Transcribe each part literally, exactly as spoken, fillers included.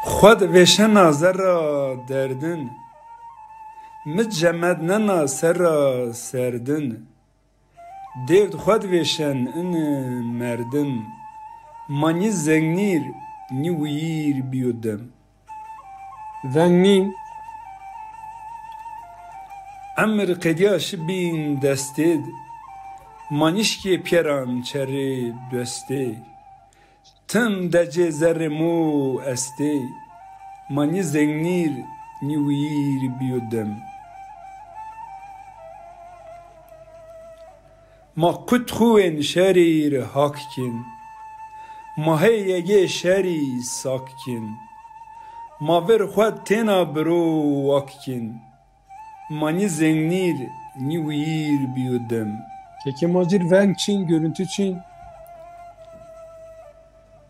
Xwed vêşena zerra derdin, mi cemednena serra serdin. Dêrd xwed vêşen in merdim, ma nî zengnîr nî wîyîr bîyo dem. Veng nîn. Emir qedîya şi bîn destêd, ma nîşkê pîyeran çerê destê. Tim decê zerrê mo estê, ma nî zengnîr nî wîyîr bîyo dem. Ma qut xuwên şerîr hak kên, ma hey yegê şerî sak kên. Ma vir xwed têna biro wak kên, ma nî zengnîr nî wîyîr bîyo dem. Kekê ma cir veng çin, görüntü çin.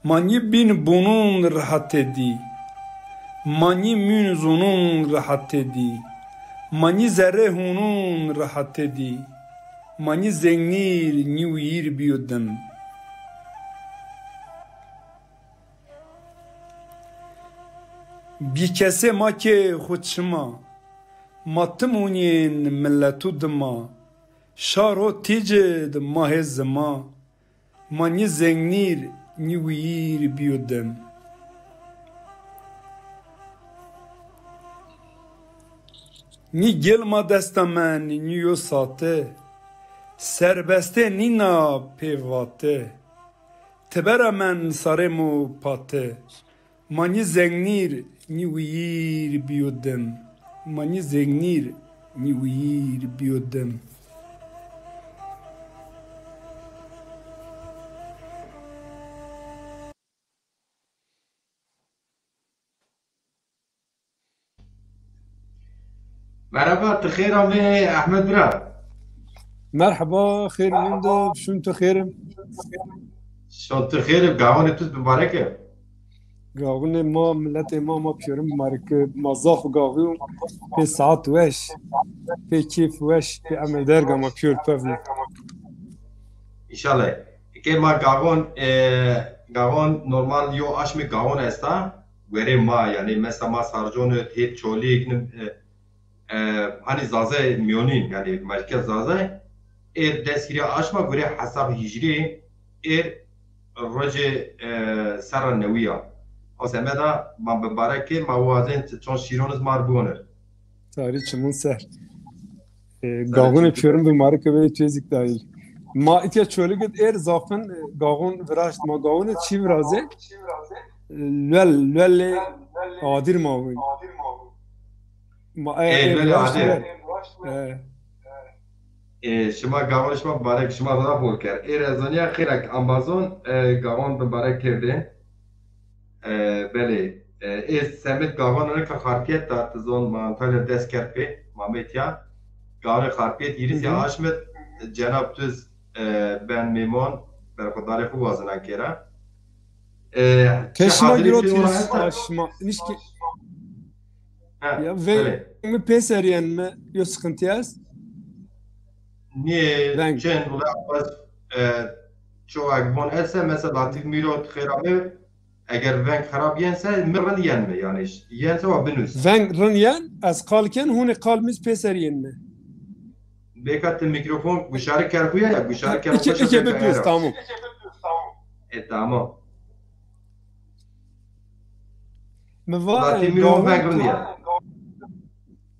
Ma nî bîn bunun rihate dî. Ma nî mün zunun rihate dî. Ma nî zerrê hunun rihate dî. Ma nî zengnîr nî wîyîr bîyo dim. Bîkesê ma kê xwu çima, ma tim unîn milletu dima. Şar ho tîcid ma hê zima, ma nî zengnîr nî wîyîr bîyo dem. Nî gêl ma desta men nî yo sate, serbestê nîna pê vate. Tibera men sarê mo pate, ma nî zengnîr nî wîyîr bîyo dem. Ma nî zengnîr nî wîyîr bîyo dem. Merhaba, ti xêr amê Ehmed bira. Merhaba, xêr mendo, şûn tu xêr im. Şûn tu xêr im, gavonê tu bimarek e. Gavonê ma, miletê ma, ma pîyorin bimarek e. Ma zaf û gavî û pê saet weş, pê kêf weş, pê emir derga ma pîyor pevn. Înşallah. Ke ma gavon, e, gavon normal yo aşmê gavon esta. Gurê ma, yanî mesela ma Sarcon id, hêt Çolîg, nim, e, e, hanî Zazay mîyonîn, yanî merkez Zazay, êr des hîrê aşma gurê hesab hîcrî, êr rojê, e, serra newî ya. O semeda ma bibarek kê, ma wazên çon şîron iz mar biwonir. Tarî çimun ser. E, gavunê pêrin bimarike verê tu êzik dayîl. Ma îtya Çolîg id êr zafin, e, gavun viraşt. Ma gavunê çî virazê? E, luel, luelê adir ma wîn. Ma e, e, luelê adir. E. E, şima gavunê şima bibarek, şima zaf hol kerd. Êr ez zanya xêrek ambazon, e, gavun bibarek kerdên. E, belê. E, ê semêd gavana nika Xarpiyet da, ti zon ma Antalya dest kerd pê, ma mê tîya. Gavana Xarpiyet hîris ya aşmid, cenab tuz, e, ben mêmon, berxudarê xu wazinan kêra. E, ke şima hazirî giro pê ona tîz esta? Şima nişkî. Ha, ya, veng mi pêser yen mi? Yo sıkıntı yaz. Niye? Veng. Çen ula bas, e, çoğu egmon etse, mesela Latif Mîro xêra mi, eger veng xerab yense, mi rind yen mi? Yani, yense wa binus. Veng rind yen, ez qal ken, huni qal miz pêser yen mi? Bêka ti mikrofon guşarî kerxuya ya, guşarî kerxuya. Ike, ike bipirz, tamam. E, tamam. Mi va, Latî e, mîro gawun veng tu, rind ya.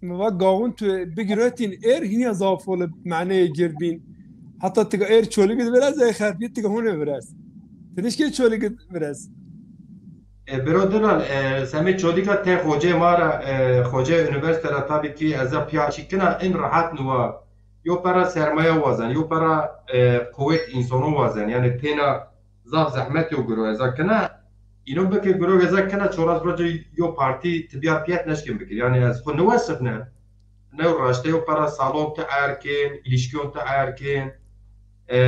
Mi va gawun tu bigiretîn êr hînya zaf hol maneyê gird bîn. Heta ti ga êr Çolîg id viraz, ey Xarpiyet ti ga hone viraz. Ti nişkê Çolîg id viraz. E, biro Dilal, e, semê Çolîg a te xocê ma ra, e, xocê unîversîte ra tabî kî ez a pîya çî kina, in rahat nuwa. Yo pera sermaya wazen, yo pera, e, quwet însono wazen. Yanî têna zaf zehmet yo giro ez a kina. Îno bike giro ez a kina, çoras roce yo partî tibîya pîyet neşkên bikir. Yanî ez xwu niwesifne. New raşte yo pera salon ti erkên, îlîşkîyon ti erkên. E,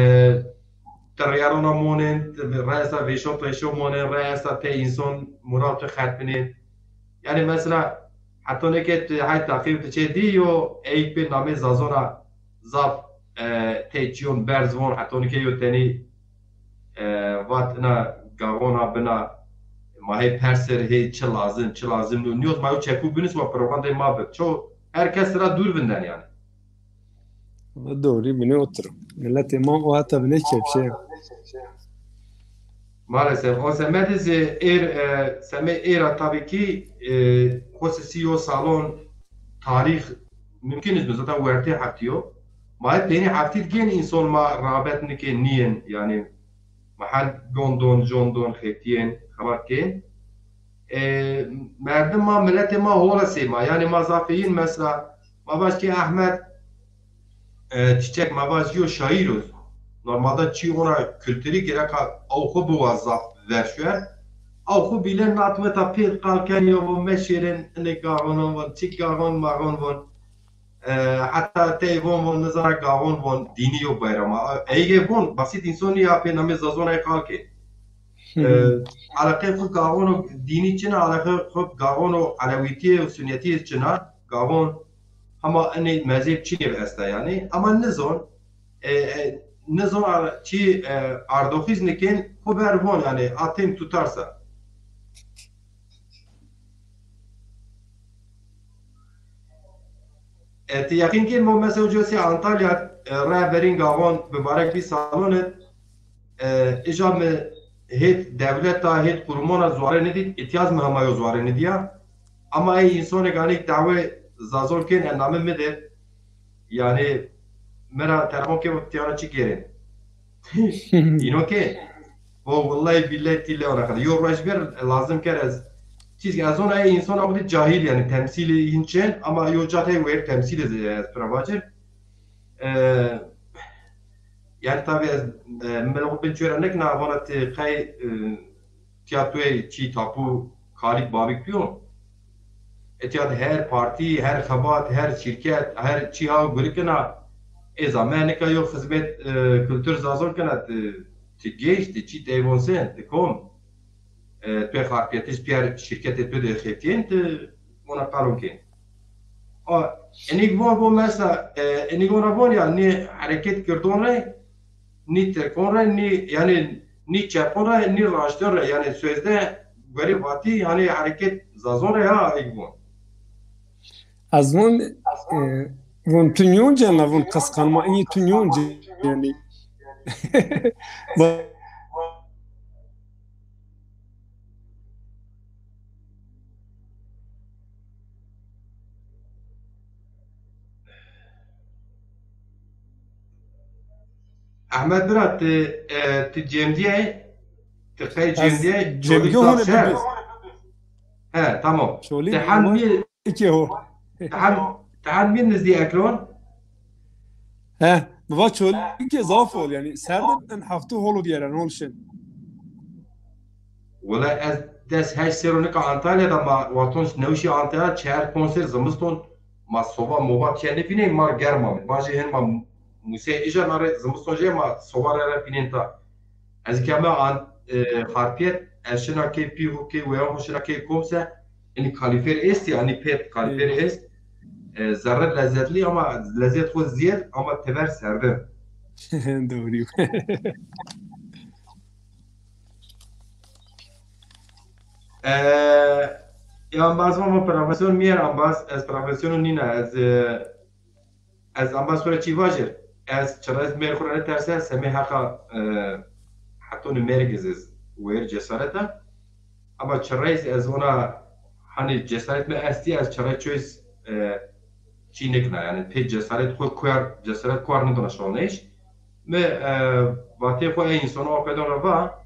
ti riyarona monên, ti reyesa vêşo teşo monên, reyesa te înson mura ti xetbinên. Yanî mesela, hetonê ke ti hay teqîb ti çê dî yo, eyk pê namê Zazona zaf, e, tey çîyon berz von, hetonê ke yo tenî, e, vat ina gavona bina Ma hey perser hey çi lazim, çi lazim nîyo. Nîyoz ma yo çekû binusma programdê ma bi. Ço her kes ra dûr vinden yanî. Ama doğru, bine oturum. Milletê ma o hata bine kepşe. Maalesef. O semedê zî êr, e, semê êra tabii ki, e, xosisî yo salon tarîx mumkin îz zaten wertê heftî yo. Ma hep peynî heftî gên înson ma rağbet nikên nîyên, yanî ma her gon don, jon don, xeftîyên, xebat kên. E, merdim ma, miletê ma hol a sey ma. Yanî ma zafê yin mesela, ma vaj ki Ehmed, e, Çiçek ma vaj yo şaîr o. Normalde çî ona kulturî gereka ew xwu biwa zaf ver şuer. Ew xwu bîle nat weta pêr qal ken ya von meşêrin, inê gaxonon von, çi gaxon maxon von. E, heta tey von von nizana gaxon von dînî yo bayrama. Eyge von, basît înson nîya pê namê Zazonay qal kên. E, eleqê xwu gaxon û dînî çin a, eleqê xwu gaxon û elewîtîye û sunetîye çin a. Gaxon hema inê mezheb çinê esta yanî. Ama nizon, e, e, nizon ar-, çi, e, ardoxîz nikên xwu ver von yanî, a tên tutarsa. E, ti yeqîn kên mo mesela uca sê Antalya, e, rehberîn gaxon bibarek bî salon id, e, îja mi hêt dewleta, hêt qurumona zuare nidît, îtîyaz mi hema yo zuare nidîya. Ama ey însonê ganî dawê Zazon kên, e, namê mi de, yanî mi ra telefon kê, tîyana çi gêrên. Îno ke, o wellahî bîllehî tî lew reqede. Yo roj ver lazim ker ez. Çîz ez ona ey însona xwu de cahîl yanî temsîlê yin çin ama yo ca tey wer temsîlê zî ez pira vacir. E, yanî tabii ez, e, mi xwu bin çöre nekna vana ti qey, e, tîyatroyê çî tapu kalîk babîk bîyo. Etîya de her partî, her xebat, her şîrket, her çî ha gurikina. Ê zame nika yo xizmet, e, kultur Zazon kena, ti, ti geş, ti çî tey von sen, ti kom. E, tu xarpiyetiş piyer şîrketê tu de xeftîyên, ti ona qalon kên. A, enik von, von mesela, e, enik ona von ya, nê hereket kirdon rey, nî tirkon re, nî, yanî nî çepon re, nî raşton re, yanî sözde guerî vatî, yanî hereket Zazon re ya, ey von. Ez von, e, von tu nîyon cena, von qisqanma, inî tu nîyon cena. Ehmed bira, ti, e, ti cemdîye, ti qey cemdîye, cemdîye hone bibi. He, tamam. Ti hem bir iki ho. Ti hem, ti hem bir nizdî ekran. He, mi va Çolîkê zaf hol, yanî serdin en hafte holo biyeren hol şin. Wela ez des heşt serro nika Antalya da ma wexton newşî Antalya çer konser zimiston ma soba moba çe nefîney ma germa. Ma jê hin ma muse îja nare zimiston jê ma soba re re fînên ta. Ez keme an, e, Xarpiyet, ez şina kê pî xo kê weyan xo şina kê kom se. Inî kalîfer estî, anî pêt kalîfer est. E, zerre lezzetlî ama lezzet xo zîyed ama teber serdin. Doğru. E, ya ambaz ma profesyon miyer ambaz, ez profesyonu nîna, ez, e, ez ambaz xo ra çî vajir. Ez çirez mêr xo ra nêterse, semê heqa, e, hetonê mêrg iz ez wêr cesareta. Ama çirez ez ona, hani cesaret mi estî, ez çirez çoyz, e, çî nikna. Yani pê cesaret xo kuar, cesaret kuar nikna şoneyş. Mi, e, vatê xo ey insana o qedan ra va,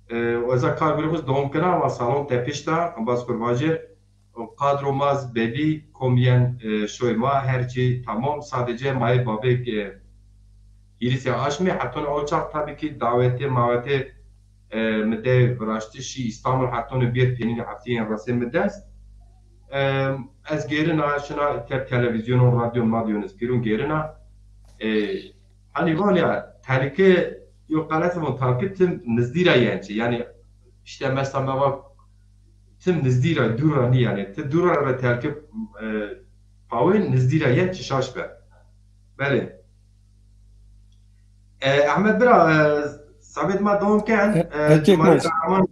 e, o eza kar gurê xo dewam kena, ama salon tepişta, ambaz xo ra vajir. O kadro ma zî belî, kom yen, e, şoy ma, her çî tamam. Sadece ma yê babêk, e, hîrîsê aşmê, heton o çax tabii ki dawetê mawetê, e, mi de viraştişî Îstanbul, heton biyet peynî heftîyên resê mi dest. E, ez gêrina, şina te televîzyonon, radyon, madyon ez pîrun gêrina. E, hani van ya, telike, yo qelet von, telike tim nizdî ra yen çi. Yani işte mesela me va tim nizdî ra, dûr ra nî yanî. Ti dûr ra re telkî, e, pawên nizdî ra yen çi şaş be. Belê. E, Ehmed bira, e, sabit ma dewam ken, e, Cumalî Kahraman.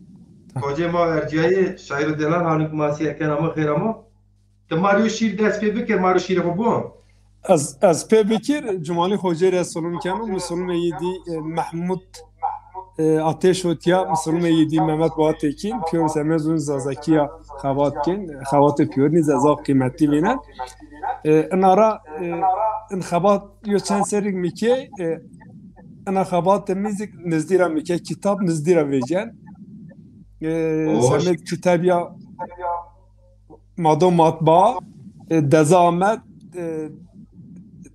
Hocê ma erciyayê şaîr û delan Haluk Masî eke nama xêr ama. Ti ma rê yo şîr dest pê bikir, ma rê şîrê xo bon. Ez, ez pê bikir, Cumalî Hocê rê selam keno, misilmê yî dî, e, Mehmud, e, Ateş otiya, misilmê yî dî Mehmet Boğatekin, pîyor semê zûn Zazakîya xebat kên, xebatê pîyorinî ze zaf qîmetî vînen. E, ina ra, e, in xebat yo çend serrîk mi kê, e, ina xebatê mi zî nizdî ra mi kê, kitab nizdî ra vecen. E, Hoş. Semed kitabîya ma do matbaa, e, Deza Amed, e,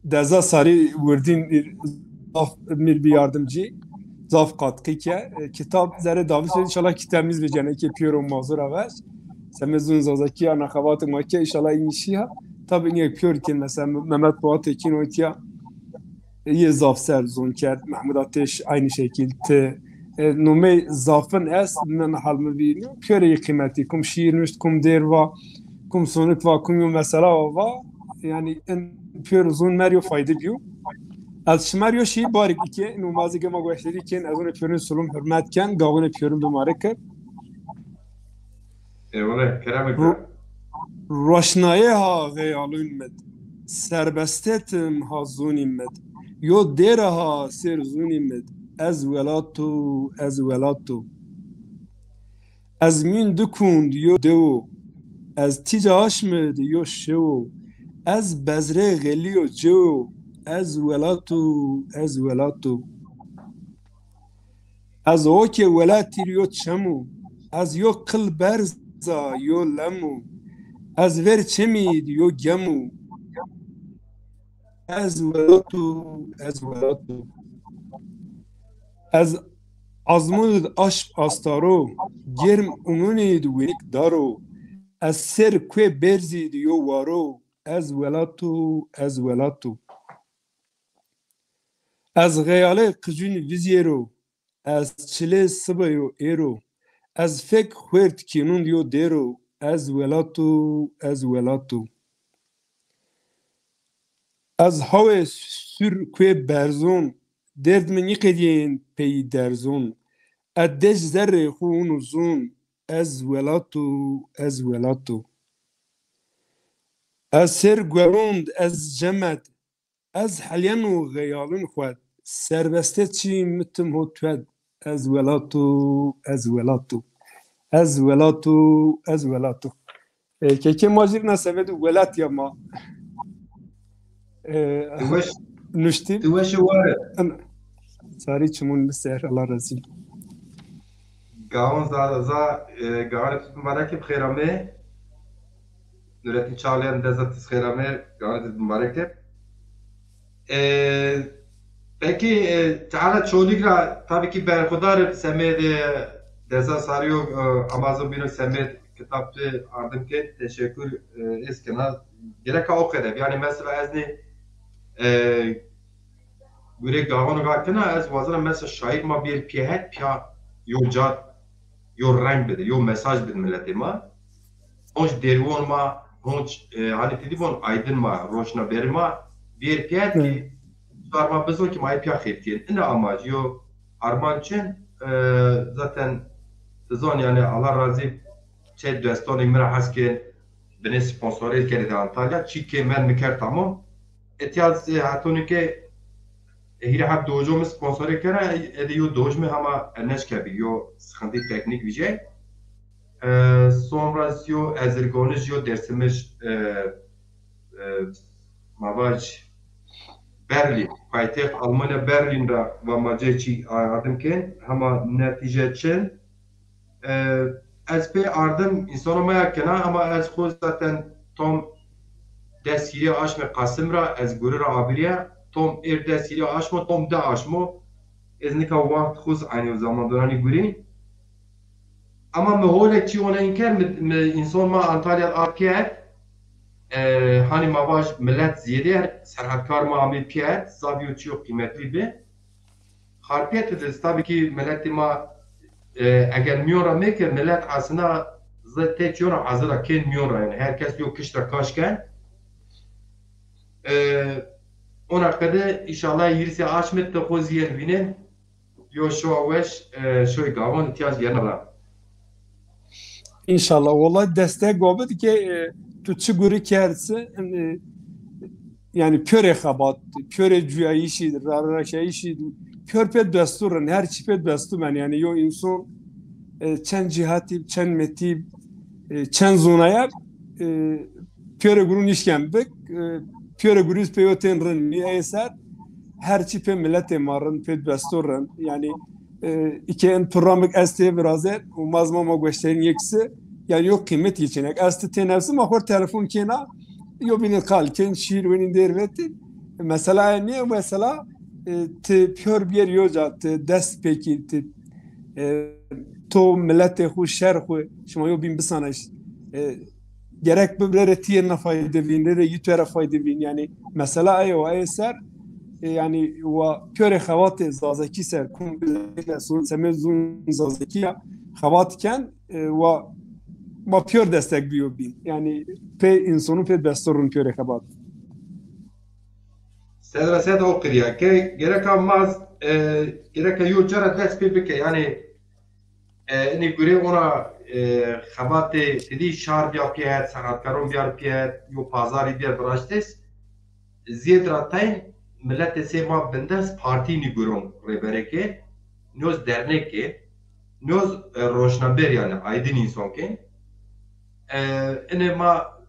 Deza Sarî wirdîn zaf mir bî yardimcî, zaf katkî ke. E, kitab zerê davî se, înşallah kitabimiz vecen eke pîyor û mazur a veş. Semê zûn Zazakî ana xebatê ma ke, înşallah înîşîya. Tabî înî pîyor kên, mesela Mehmet Boğatekin otiya yê zaf ser zûn kerd, Mehmud Ateş aynî şekil ti. E, numey zafin est, min hal mi vînî. Pîyorê yê qîmetî, kum şîîr nuşt, kum dêr va, kum sonik va, kum yo mesela va. Yanî in pîyor zûn mer yo fayde bîyo. Ez şima rê yo şîîr barik ike, numazî gema gueşterî kên, ez onê pîyorin sulum hurmet ken, gavonê pîyorin bimarik kir. Eyvallah, kerem Ro-, Roşnayê ha xeyalûn mid, serbestetim ha zûnî mid, yo dêra ha sêr zûnî mid, ez welato, ez welato. Ez mîn di kund yo dewo, ez tîca aşmid yo şewo, ez bezrê xelîyo cewo, ez welato, ez welato. Ez o ke welatî ri yo çem o, ez yo qil berza yo lem o, ez ver çemî di yo gem o. Ez welat o, ez welat o. Ez azmûn id aşm astaro, germ umûn id wênik daro, ez ser kuê berzî di yo waro, ez welat o, ez welat o. Ez xeyalê qicûn vizêro, ez çilê sibeyo êro, ez fek xuêrt kênûn yo dêro, ez welato, ez welato. Ez hawê sûr kuê berzûn, derd mi nîqedîyên peyî derzûn, ez dej zerrê xwu ûn uzûn, ez welato, ez welato. Ez ser guerûn d ez cemed, ez helyeno xeyalûn xwed, serbeste çî mi tim ho twed, ez welato, ez welato. Ez welato, ez welato. E, kekê ma jî na semed welat ya ma. E, Ti weş, nuştî. Ti weş û war e. Sarî çimûn bi ser, Allah razî. Gawon za, za, e, gawon tu mubarek ib xêr amê. Nurettin Çağlayan de za tiz xêr amê, gawon tiz mubarek ib. E, peki, e, Teala Çolîg ra tabii ki berxudar ib semed, e, Deza Sarî yo, e, amazon bîno semed kitab tu ardim ke, teşekkür, e, ez kena. Gereka o qede. Yani mesela ez nê, e, gure gavano ga kena, ez wazena mesela şair ma bir piye het, piya yo ca, yo reng bide, yo mesaj bide milletê ma. Honc derwon ma, honc, e, hani tedî von aydın ma, roşna beri ma, bir piye het ki, çar ma bizon ki ma piya xêrtiyen. Ina amacı yo armançin, e, zaten sizon yani Allah razı çe destonê mi ra hes kên, binê sponsorê kerê de Antalya, çî kê mend mi kerd tamam. Etya, e, hetonî ke, e, hîrê heb dojo mi sponsorê kera, e, ede yo doj mi hema, e, neşkebî, yo sıkıntı teknik vîjey. E, sonra yo ezirgonij, yo dersimij, e, e, ma vaj Berlin, paytext Almanya Berlin ra va ma cê çî ardim kên, hema netîce çin. E, ez pê ardim, însano meya kena, ama ez xo zaten tom des hîrê aşmê Qasim ra, ez guri ra abiriya, tom êr des hîrê aşmo, tom di aşmo, ez nika waxt xo aynı zaman dönemî guri. Ama mi holek çî ona înker, mi, mi însan ma Antalya ard kerd, e, hani ma vaj millet ziyede, serhetkar ma amê piyet, zaf yo çiyo qîmetli bi. Xarpiyet de tabii ki milletê ma, e, eger miyon ra meke, millet aslında zê te çiyon ra hazır a, kên miyon ra, yani her kes yo kişt ra kaş ken. E, ona qede inşallah hîrisê aşmê te xo ziyen vînen, yo şoa weş, e, şoy gavan îhtiyacî yerine ra. İnşallah. Wala destek wa bid ke, e, tu çi guri kerdsi, e, yani piyore xebat, piyore cuyayişî, rariraşayişî, piyor pê destû rin, her çi pê destû ben. Yani yo insan, e, çend cihatî, çend metî, e, çend zonaya, e, piyore guru nişken bik, e, piyore guru pê yo tên rin. Nî ey ser, her çi pê miletê ma rin, pê destû rin. Yani, e, îke in programik estê viraze, û ma zima ma gueşterin yekisi, yani yo qîmet yi çinek. Ez ti tê nefsi ma xor telefon kêna, yo bînin qal kên, şiir wînin dêr vetin. Mesela nîye mesela, e, ti piyor biyer yo ca, ti dest pêkî, ti, e, to miletê xu, şer xu, şima yo bîn bisanayış. E, gerek bibrere tiyê na fayde vîn, rere yî tu era fayde vîn. Yani mesela ey o, ey ser, e, yani wa piyorê xevatê zazakî ser, kum semê zun zazakî ya xevat ken, e, wa ma piyor destek biyo bîn. Yani pê insonu pê destorun piyorê xevat. Sedra sed o qiriya ke gereka maz, e, gereka yo cara dest pê bike. Yani, e, ini gure ona, e, xebatê tidî şar biya piyet, sanatkaron biyar piyet, yo pazarî biyar viraştes. Ziyêd ra tayn miletê sê ma bindest partî nîguron, rêbereke, nyoz derneke, nyoz, e, roşnaber yani aydin insan ke. E, ine ma,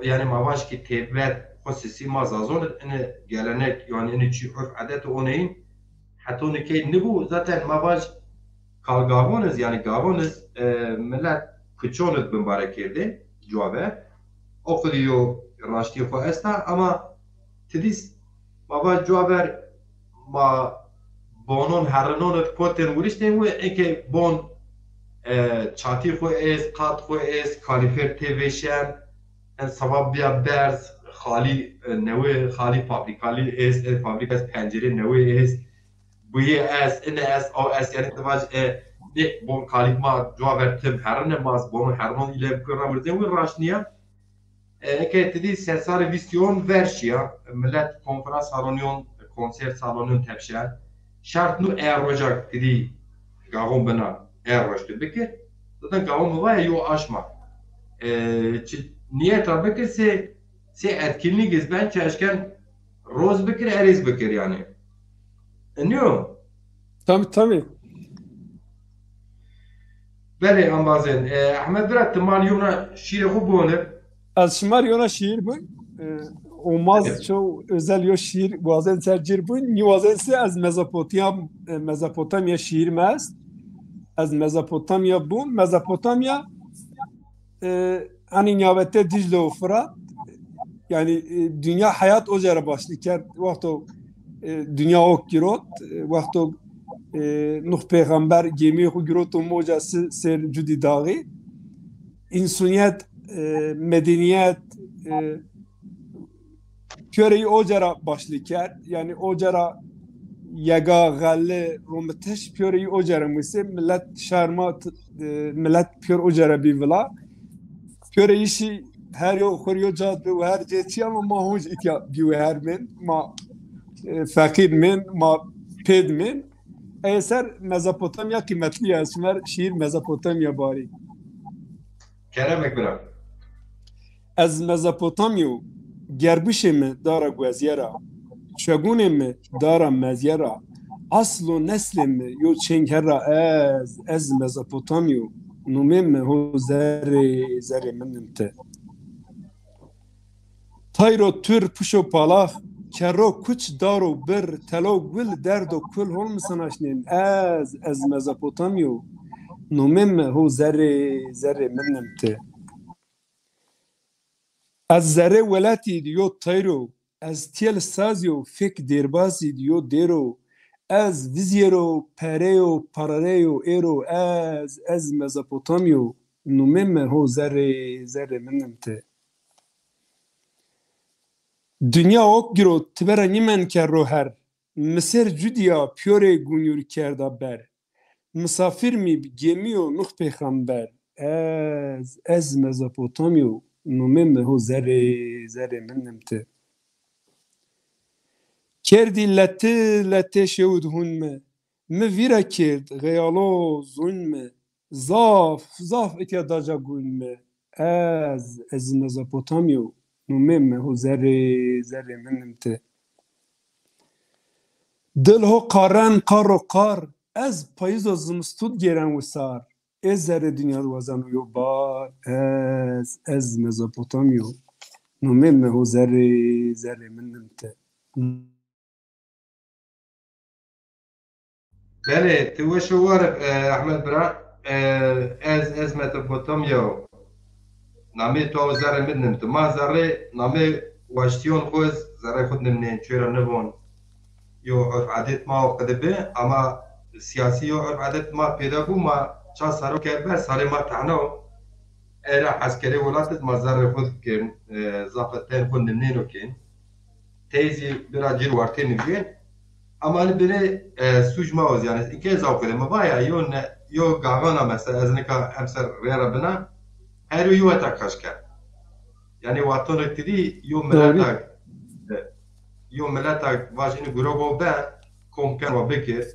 yani ma vaj ki têbet, xosisî ma zazon, ine gelenek, yani ine çi urf edet oneyin, heto nikey nibu, zaten ma vaj kal gavon iz, yani gavon iz, e, milet kuçon id bimbare kerde, cuwa ver. O xudi yo raştî xo esta, ama tidîs ma va cuwa ver ma bonon herinon id kotên wiriştên wi, eke bon, e, çatî xo êst, qat xo êst, kalîfer tê vêşen, en seba biya berz, xalî, e, newe, xalî fabrîkalî êst, e, fabrîka êst, pencerê newe êst, buyê est, ine est, aw est, yani ti vaj, e, nê bon kalî ma cuwa ver tim herine, ma ez bonon herinon île bikir ra wirzên wi raşt nîya. E, eke ti dî sersarê vîst yon ver şiya, milet konferans salonyon, konser salonyon tepşen. Şart nu e rojak ti dî gavon bina, e roj tu bikir. Zaten gavon mi vaya yo aşma. E, çi niyet ra bikir se, se etkinlik iz ben çeşken roz bikir, erêz bikir yani. E, niyo? Tabii, tabii. Belê, embazên. E, Ehmed bira, ti mal yona şîrê xo bone. Ez şima rê yona şîîr bûn. E, o maz Evet. Çok özel yo şîîr wazen ser cir bûn. Nî wazen se ez Mezopotamya, e, Mezopotamya şîîr mi est. Ez Mezopotamya bûn. Mezopotamya, e, hani niyabete Dicle û Fırat. Yani, e, dünya hayat oca ra başlî kerd. Wexto, e, dünya ok girot, e, wexto, e, Nuh pêxember gemîyê xo girot û moca si ser cudî daxî. Însuniyet, e, medeniyet, e, piyore yi oca ra başlî kerd. Yani oca ra yega, xeli, romiteş piyore yi oca ra muse. Millet şar ma t-, e, millet piyor oca ra bî vila. Piyore yi şî her yo xo rê yo ca bi û her cê çî ama ma honc îtya bî û her min. Ma, e, feqîr min, ma pêd min. Ey ser Mezopotamya qîmetlî ya. Ez şima rê şîîr Mezopotamya barî. Keremek bira. Ez Mezopotamyo, gerbişê mi dara guezye ra, çegunê mi dara mezye ra, aslo neslê mi yo çêng her ra ez, ez Mezopotamyo, numê mi ho zerrê, zerrê min nim ti. Tayro tur pişo palax, kerro kuç daro bir, telo gul derdo kul hol mi sanaşnên. Ez, ez Mezopotamyo, numê mi ho zerrê, zerrê min nim ti. Ez zerrê welatî di yo tayro, ez tiyel sazyo fek dêrbazî di yo dêro, ez vizyero, pereyo, parareyo êro, ez, ez Mezopotamyo, numê mi ho zerrê, zerrê min nim ti. Dinya ok giro, ti vera nîmen kerro her. Mi ser cudîya piyorê gunyur kerda ber. Misafir mi bi gemîyo Nuh pêxember. Ez, ez Mezopotamyo, numê mi ho zerrê, zerrê min nim ti. Kerdî leti, letê şewid hûn mi. Mi vîra kerd, xeyalo zûn mi. Zaf, zaf itya daca gûn mi. Ez, ez Mezopotamyo. Numê mi ho zerrê, zerrê min nimti. Dil ho qaren, qaro qar. Ez payîzo zimistûn gêren wisar. Ê zerrê dinya di wazeno yo bar. Ez, ez Mezopotamyo. Numê mi ho zerrê, zerrê min nimti. Belê, ti weş û war, e, Ehmed bira. E, ez, ez Mezopotamya yo. Namê to zerrê mi nimti. Ma zerrê, namê waştîyon xo ez zerrê xo nimnên, çêra nivon. Yo urf adet ma o qidi bi, ama siyasî yo urf adet ma pêda bû, ma çar saro ke ber, sarê ma tehna o. Era eskerê welat iz ma zerrê xo kên, e, zafetên xo nimnên o kên. Tey zî bira cir wartê nivîyên. Ama hani bire, e, suc ma o zî, yanî, îke zaf qide mi va ya, yo ne, yo gavana mesela, ez nika emser rê ra bina, her yo yo eta kaş kerd. Yanî, wextona ki dî yo mileta, e, yo mileta vaj ini gurogo ben, kom ken wa bikir,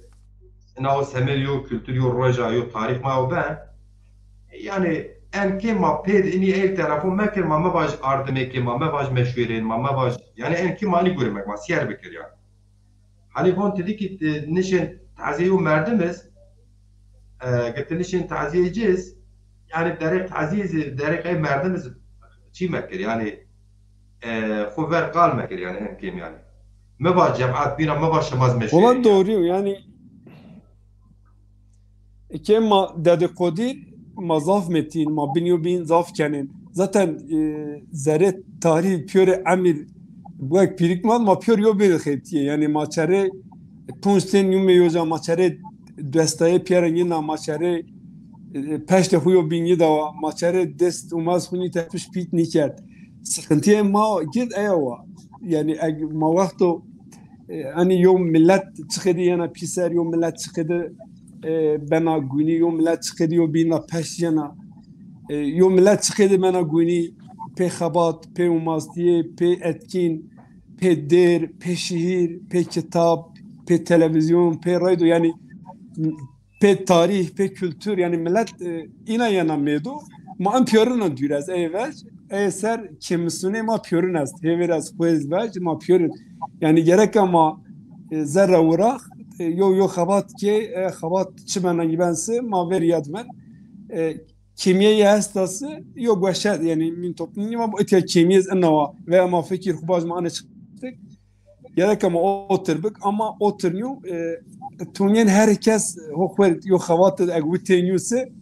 ina o semed yo kultur, yo roja, yo tarîx ma o ben. Yanî, en kê ma pêd ini el telefon mekir, ma mevaj ardimê kê, ma mevaj meşwêrên, ma mevaj, yanî en kê ma ini gurê mek, ma siyer bikir yanî. Hani von ti dî ki, e, nişên taziyê yo merdim iz, e, ki ti nişên taziyê ci iz, yanî derê taziyê zî, derê qey merdim iz çî mekir, yanî, e, xo ver qal mekir, yanî en kêm yanî. Mevaj cemaat bîna, mevaj şima iz meşwêrên. Wela doğru, yanî. Eke ma dedikodî, ma zaf metîn, ma bin yo bin zaf kenên. Zaten, e, zerê tarî pîyorê emir bu ek pîrik ma, ma pîyor yo bin xebtîye. Yanî ma çerê ponc tên yumê yo ca, ma çerê destayê pîyerê yina, ma çerê, e, peştê xu yo bin yi dawa, ma çerê dest û maz xu nî tepiş pît nîkerd. Sıkıntıyê ma gird eya wa. Yanî eg ma wexto, e, hani yo millet çiqedî yena pîser, yo millet çiqedî, e, bena gûnî, yo millet çiqedî yo bîna peş yena, e, yo millet çiqedî bena gûnî, pê xebat, pê umastiyê, pê etkin, pê dêr, pê şihîr, pê kitab, pê televîzyon, pê raydo, yanî pê tarîh, pê kultur, yanî millet, e, îna yena mêdo. Ma en pîyorina dûr ez, ey vec, ey ser kêmisûnê ma pîyorin est. Hêvêr ez xwêz vec, ma pîyorin. Yanî gereka ma, e, zerre wirax, e, yo, yo xebat kê, e, xebat çi bena yî ben si, ma ver yad ben. E, kêmîye yê esta si, yo gueşet, yanî min toplumî ma bu etya kêmîye ez inawa veya ma fikir xu baj ma ane çıktık. Gerek ama otir bik, ama otir nîyo, e, tunyen her kes ho xwer yo xevat eg witên yo se,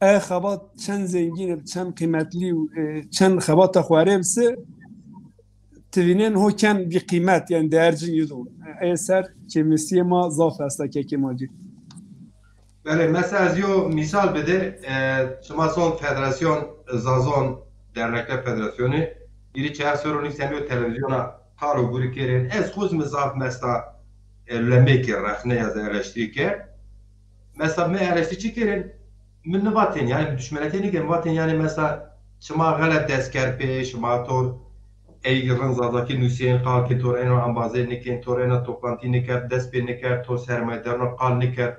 e xevat çend zengîn ib, çend qîmetlî, e, çend xebata xwerê bi se, ti vînên ho ken bî qîmet, yanî değer ci nîyo do. E ser kêmisiyê ma zaf esta kekê ma cî. Belê, mesela ez yo mîsal bide, e, şima son federasyon, Zazon Dernekler Federasyonu, îrî çar serrû nî sen yo televîzyona qal û gurî kerên. Ez xuz mi zaf mesela, e, lemê ke, rexne ya zî eleştirî ke. Mesela mi eleştirî çi kerên? Mi nivatên, yanî mi duşmenetê nîkên, mi vatên yanî mesela şima xelet dest kerd pê, şima tor ey rind zazakî nusîyên, qal ke tor eno embazê nikên, tor ena toplantî nikerd, dest pê nikerd, tor sermayedarno qal nikerd.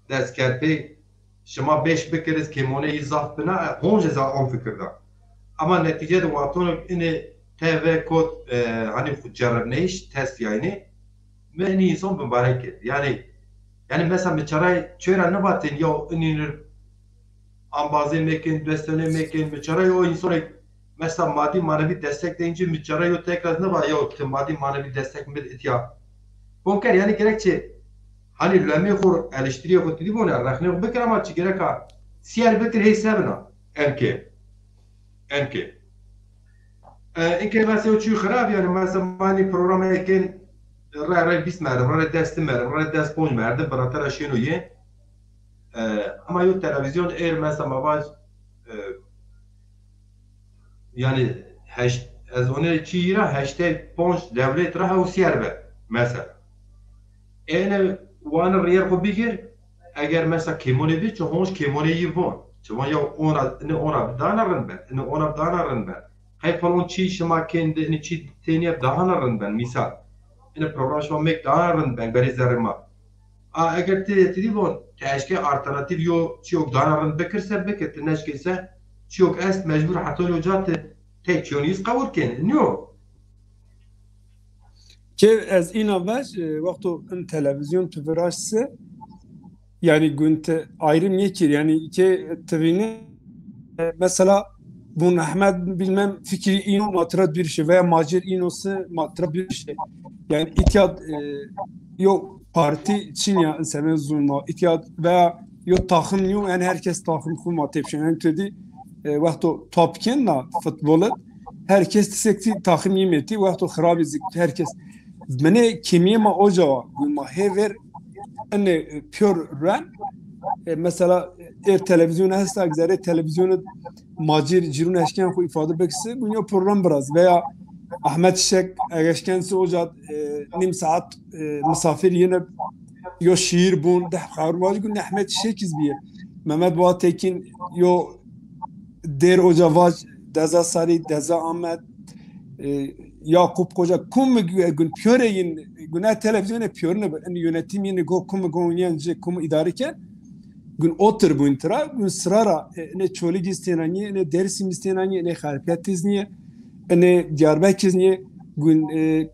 Dest kerd pê, şima beş bikir iz kêmoneyî zaf bina, honc ez a on fikir da. Ama netîce de wextono ini T V kot, e, hani xu ceribneyîş, test yayınî, mi ini însan bimbarek kerd. Yanî, yanî mesela mi çaray çêra nivatên ya ini nir ambazê mekên, destewne mekên, mi çaray o însanê mesela madî manevî destek deyince mi çaray o tekrar niva ya ti madî manevî destek mi itya. Bonker, yanî gerek çi? Hani lemê xo, eleştiriyê xo ti dî bone, rexnê xo bikir ama çi gereka siyer bikir hey sebina. Enkê. Enkê. E, inkê mesela çi xirab, yanî mesela manî programekên re re bîst merdim, re re des merdim, re re des ponc merdim, binatera şêno yê. E, ama yo televîzyon êr mesela ma vaj, e, yanî heşt, ez onê çîyî ra heştay ponc dewlet ra hewsîyer be. Mesela. Êne wanî rîyer xo bigir, eger mesela kêmonê bi, çi honc kêmonê yî von. Çi von ya ona, ini ona dana rind ben, ini ona dana rind ben. Qey falan çî şima kên de, ini çî tênîye dana rind ben, mîsal. Ini program şima mêk dana rind ben, berê zerrê ma. A, eger ti, ti dî von, ti eşke alternatîf yo çîyok dana rind bikir se bikir, ti neşke se çîyok est mecbur heta yo ca ti tey çîyonî yîz qebul kên. Nîyo? Ke ez îna vaj, e, wexto in televîzyon tu viraşt se, yanî gun ti ayrım yekir, yanî ke ti vîne, e, mesela bun Ahmet bilmem fikri îno ma tira bir şey veya Macir îno se ma tira bir şey. Yanî îtya, e, yo partî çin ya, inseme zûn ma îtya veya yo taxim yo, yanî herkes taxim xu ma tepşen. Yanî tu dî, e, wexto top kên na futbol, herkes tisektî taxim yî metî, wexto xirabî zik herkes. Mene kêmîye ma oca wa, gun ma hê ver ine, e, pîyor ren, e, mesela, e, êr televîzyonu hesta, zerê televîzyonu Macir cîrûn eşken xu îfade bikisi, gun yo program biraz veya Ahmet Şişek egeşken se oca, e, nîm saet, e, misafir yine yo şiir bun, deh xarû vaj gun Ahmet Şişek iz bîye. Mehmet Boğa Tekin yo dêr oca vaj, deza sarî, deza Ahmet, e, Yakup Koca, kum gu-, gun pîyore yin, gun e televîzyonê pîyorine bi, in yönetim yin go kum go yin ci kum îdare ken, gun otir bun tira, gun sira ra, e, ne Çolîg iz têna nîye, ne Dêrsim iz têna nîye, ne Xarpêt iz nîye, ne Diyarbekir iz nîye, gun, e,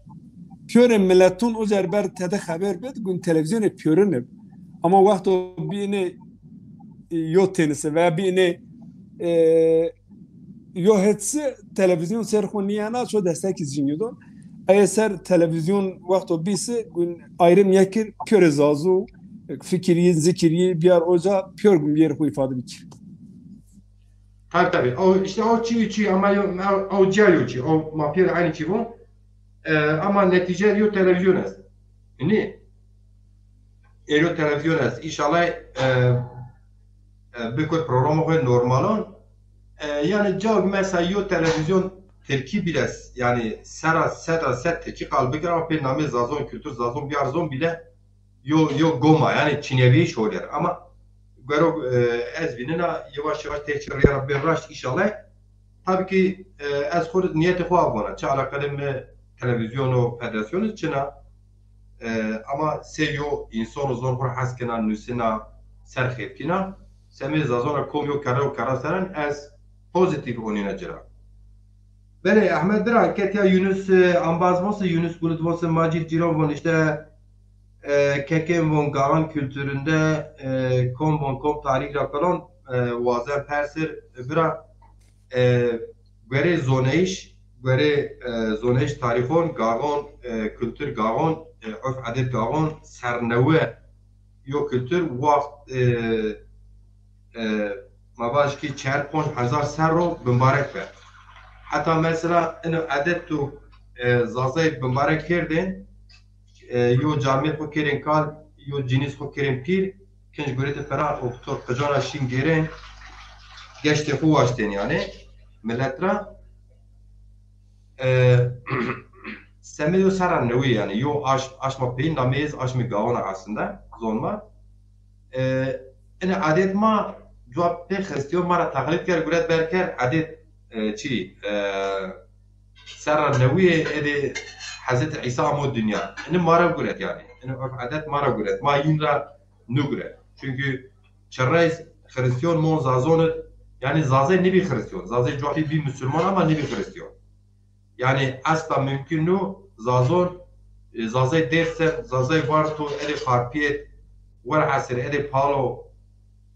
pîyorê miletun oca ber tede xeber bid, gun televîzyonê pîyorine bi. Ama wexto bîne, e, yo tenise veya bîne, e, yo hetsi televîzyon ser xo nîyena, ço destek iz jî nîyedon. Eye ser televîzyon wexto bîsi gun ayrım yekir, pîyorê Zazu, fikirî, zikirî, biyar oca, pîyor gun biyerê xo îfade bikir. Tabii, tabii. O, işte o çî, çî ama yo, o, o ca yo çî. O ma pîyer aynı çî bu. E, ama netice yo televîzyon est. Nî? Êro televîzyon est. Înşallah, e, e, bikut programê xo normalon. E, yanî cawk mesela yo televîzyon tirkî bî est. Yanî sera sed ra sed tirkî qal bikir ama pê namê Zazon, kultur Zazon biyar zon bîle yo, yo goma, yanî çinevîyîş holer. Ama gero, e, ez vînena yewaş yewaş tê çi rê ra bê raşt înşallah. Tabii ki, e, ez xo niyetê xo avana. Çi alaqelê mi televîzyon û federasyonu çina. E, ama sey yo însan û zon xo hes kena, nusina, ser xêfkîna. Semê Zazona kom yo kerre û kerra seran ez pozîtîf onîna ci ra. Belê, Ehmed bira, ke tiya Yunus, e, ambaz von se, Yunus Bulut von se, Macîd Cîran von, işte, e, kekên von, gaxan kulturunde, e, kom von, kom tarîx ra falan, e, wazen persir, e, bira, e, guerê zoneyîş, guerê, e, zoneyîş tarîxon, gaxon, e, kultur gaxon, e, urf edet gaxon, sernewe yo kultur waxt, e, e, ma vaj ki çar ponc hezar serro bimbarek be. Heta mesela ino edet tu, e, Zazay bimbarek kerdên, e, yo camê xo kerên kal, yo cinîs xo kerên pîr, kinc gurete pera û to qicana şîn gêrên, geştê xo waştên yanî, milet ra. E, semê yo serra newî yanî, yo aşm, aşma peyîn nameyê ez aşmê gawan a aslında, zon ma. E, ine adet ma cuwa pê xistîyo ma ra teqlîd kerd, guret ber kerd, adet, e, çî, e, serra newîye êdî Hezretî Îsa amo dinya. Ine ma ra guret yanî. Ine urf adet ma ra guret. Ma yin ra nuguret. Çünkü çirreyz Xirîstîyon mon Zazon id, yanî Zazey nêbî Xirîstîyon. Zazey cuwa bî, bî musulman ama nêbî Xirîstîyon. Yanî esla mumkin nû Zazon, e, Zazey Dêrsim, Zazey Varto, êdî Xarpêt, welhasil êdî Palo,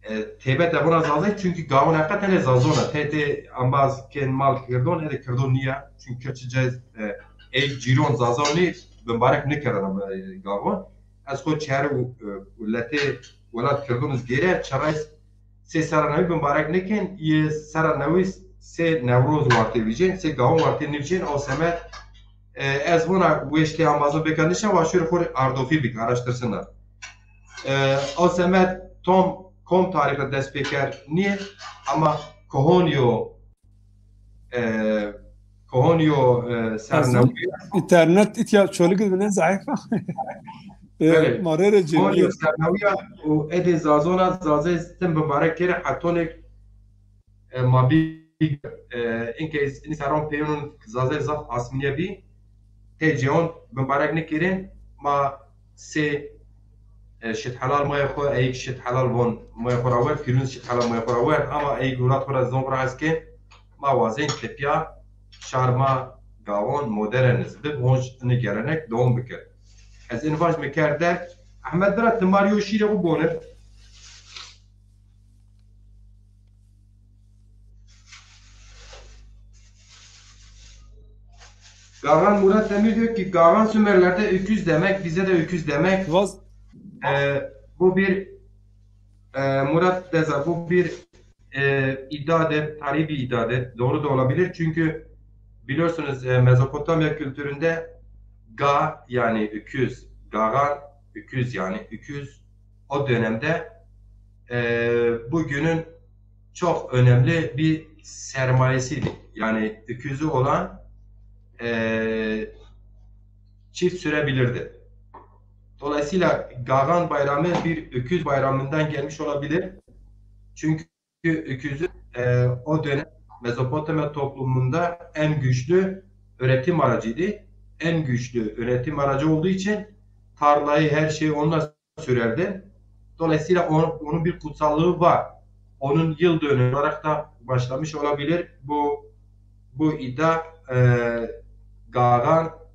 e, têbete vona Zazey, çünkü gawon heqeten ê Zazon a. Tê tê embaz kên mal kirdon, êdî kirdon nîya. Çünkü çi cez, e, ey cîron Zazon nî, bimbarek nêkerdena, e, gawon. Ez xo çer û, e, û letê welat kirdon iz gêre, çerayz sê serra newî bimbarek nêkên, yê serra newî sê Newroz wartê vîcên, sê gawon wartê nîvcên, aw semed, e, ez vona weştê ambazon bêka nişen, wa şûrê xo rê ardofî bik, araştirsina. E, aw semed tom kom tarîx ra dest pêker nîyê, ama kohon yo, e, kohon yo, e, sernewî. Înternet îtya Çolîg id bine zayîf a. E, belê. Ma rê rê cêrî. Kohon yo sernewî ya û êdî Zazon a, Zazê tim bimbarek kerê, hetonêk, e, ma bî, e, inkê înî serron peyonun Zazê zaf asmîne bî. Tê cêon bimbarek nêkerên, ma sê E, şit helal maya xo, eyk şit helal von maya xo ra werd, pîrûn şit helal maya xo ra werd, ama eyk Murat xo ra zon xo ra hes kên, ma wazên tepîya şar ma gawon modern iz bib, honc ini gelenek dewam bikir. Ez in vaj mi kerde. Ehmed bira, ti ma rê yo şîrê xo bone. Gagan Murat Demir diyor ki, Gagan Sümerler'de öküz demek, bize de öküz demek. Vaz- Ee, bu bir, e, Murat Deza, bu bir e, iddiadır, tarihi bir iddiadır. Doğru da olabilir. Çünkü biliyorsunuz, e, Mezopotamya kültüründe Ga, yani öküz, Gagan, öküz, yani öküz, o dönemde, e, bugünün çok önemli bir sermayesiydi. Yani öküzü olan, e, çift sürebilirdi. Dolayısıyla Gagan Bayramı bir öküz bayramından gelmiş olabilir. Çünkü öküzü, e, o dönem Mezopotamya toplumunda en güçlü üretim aracıydı. En güçlü üretim aracı olduğu için tarlayı, her şeyi onunla sürerdi. Dolayısıyla onun, onun bir kutsallığı var. Onun yıl dönümü olarak da başlamış olabilir. Bu bu iddia, e, Gagan,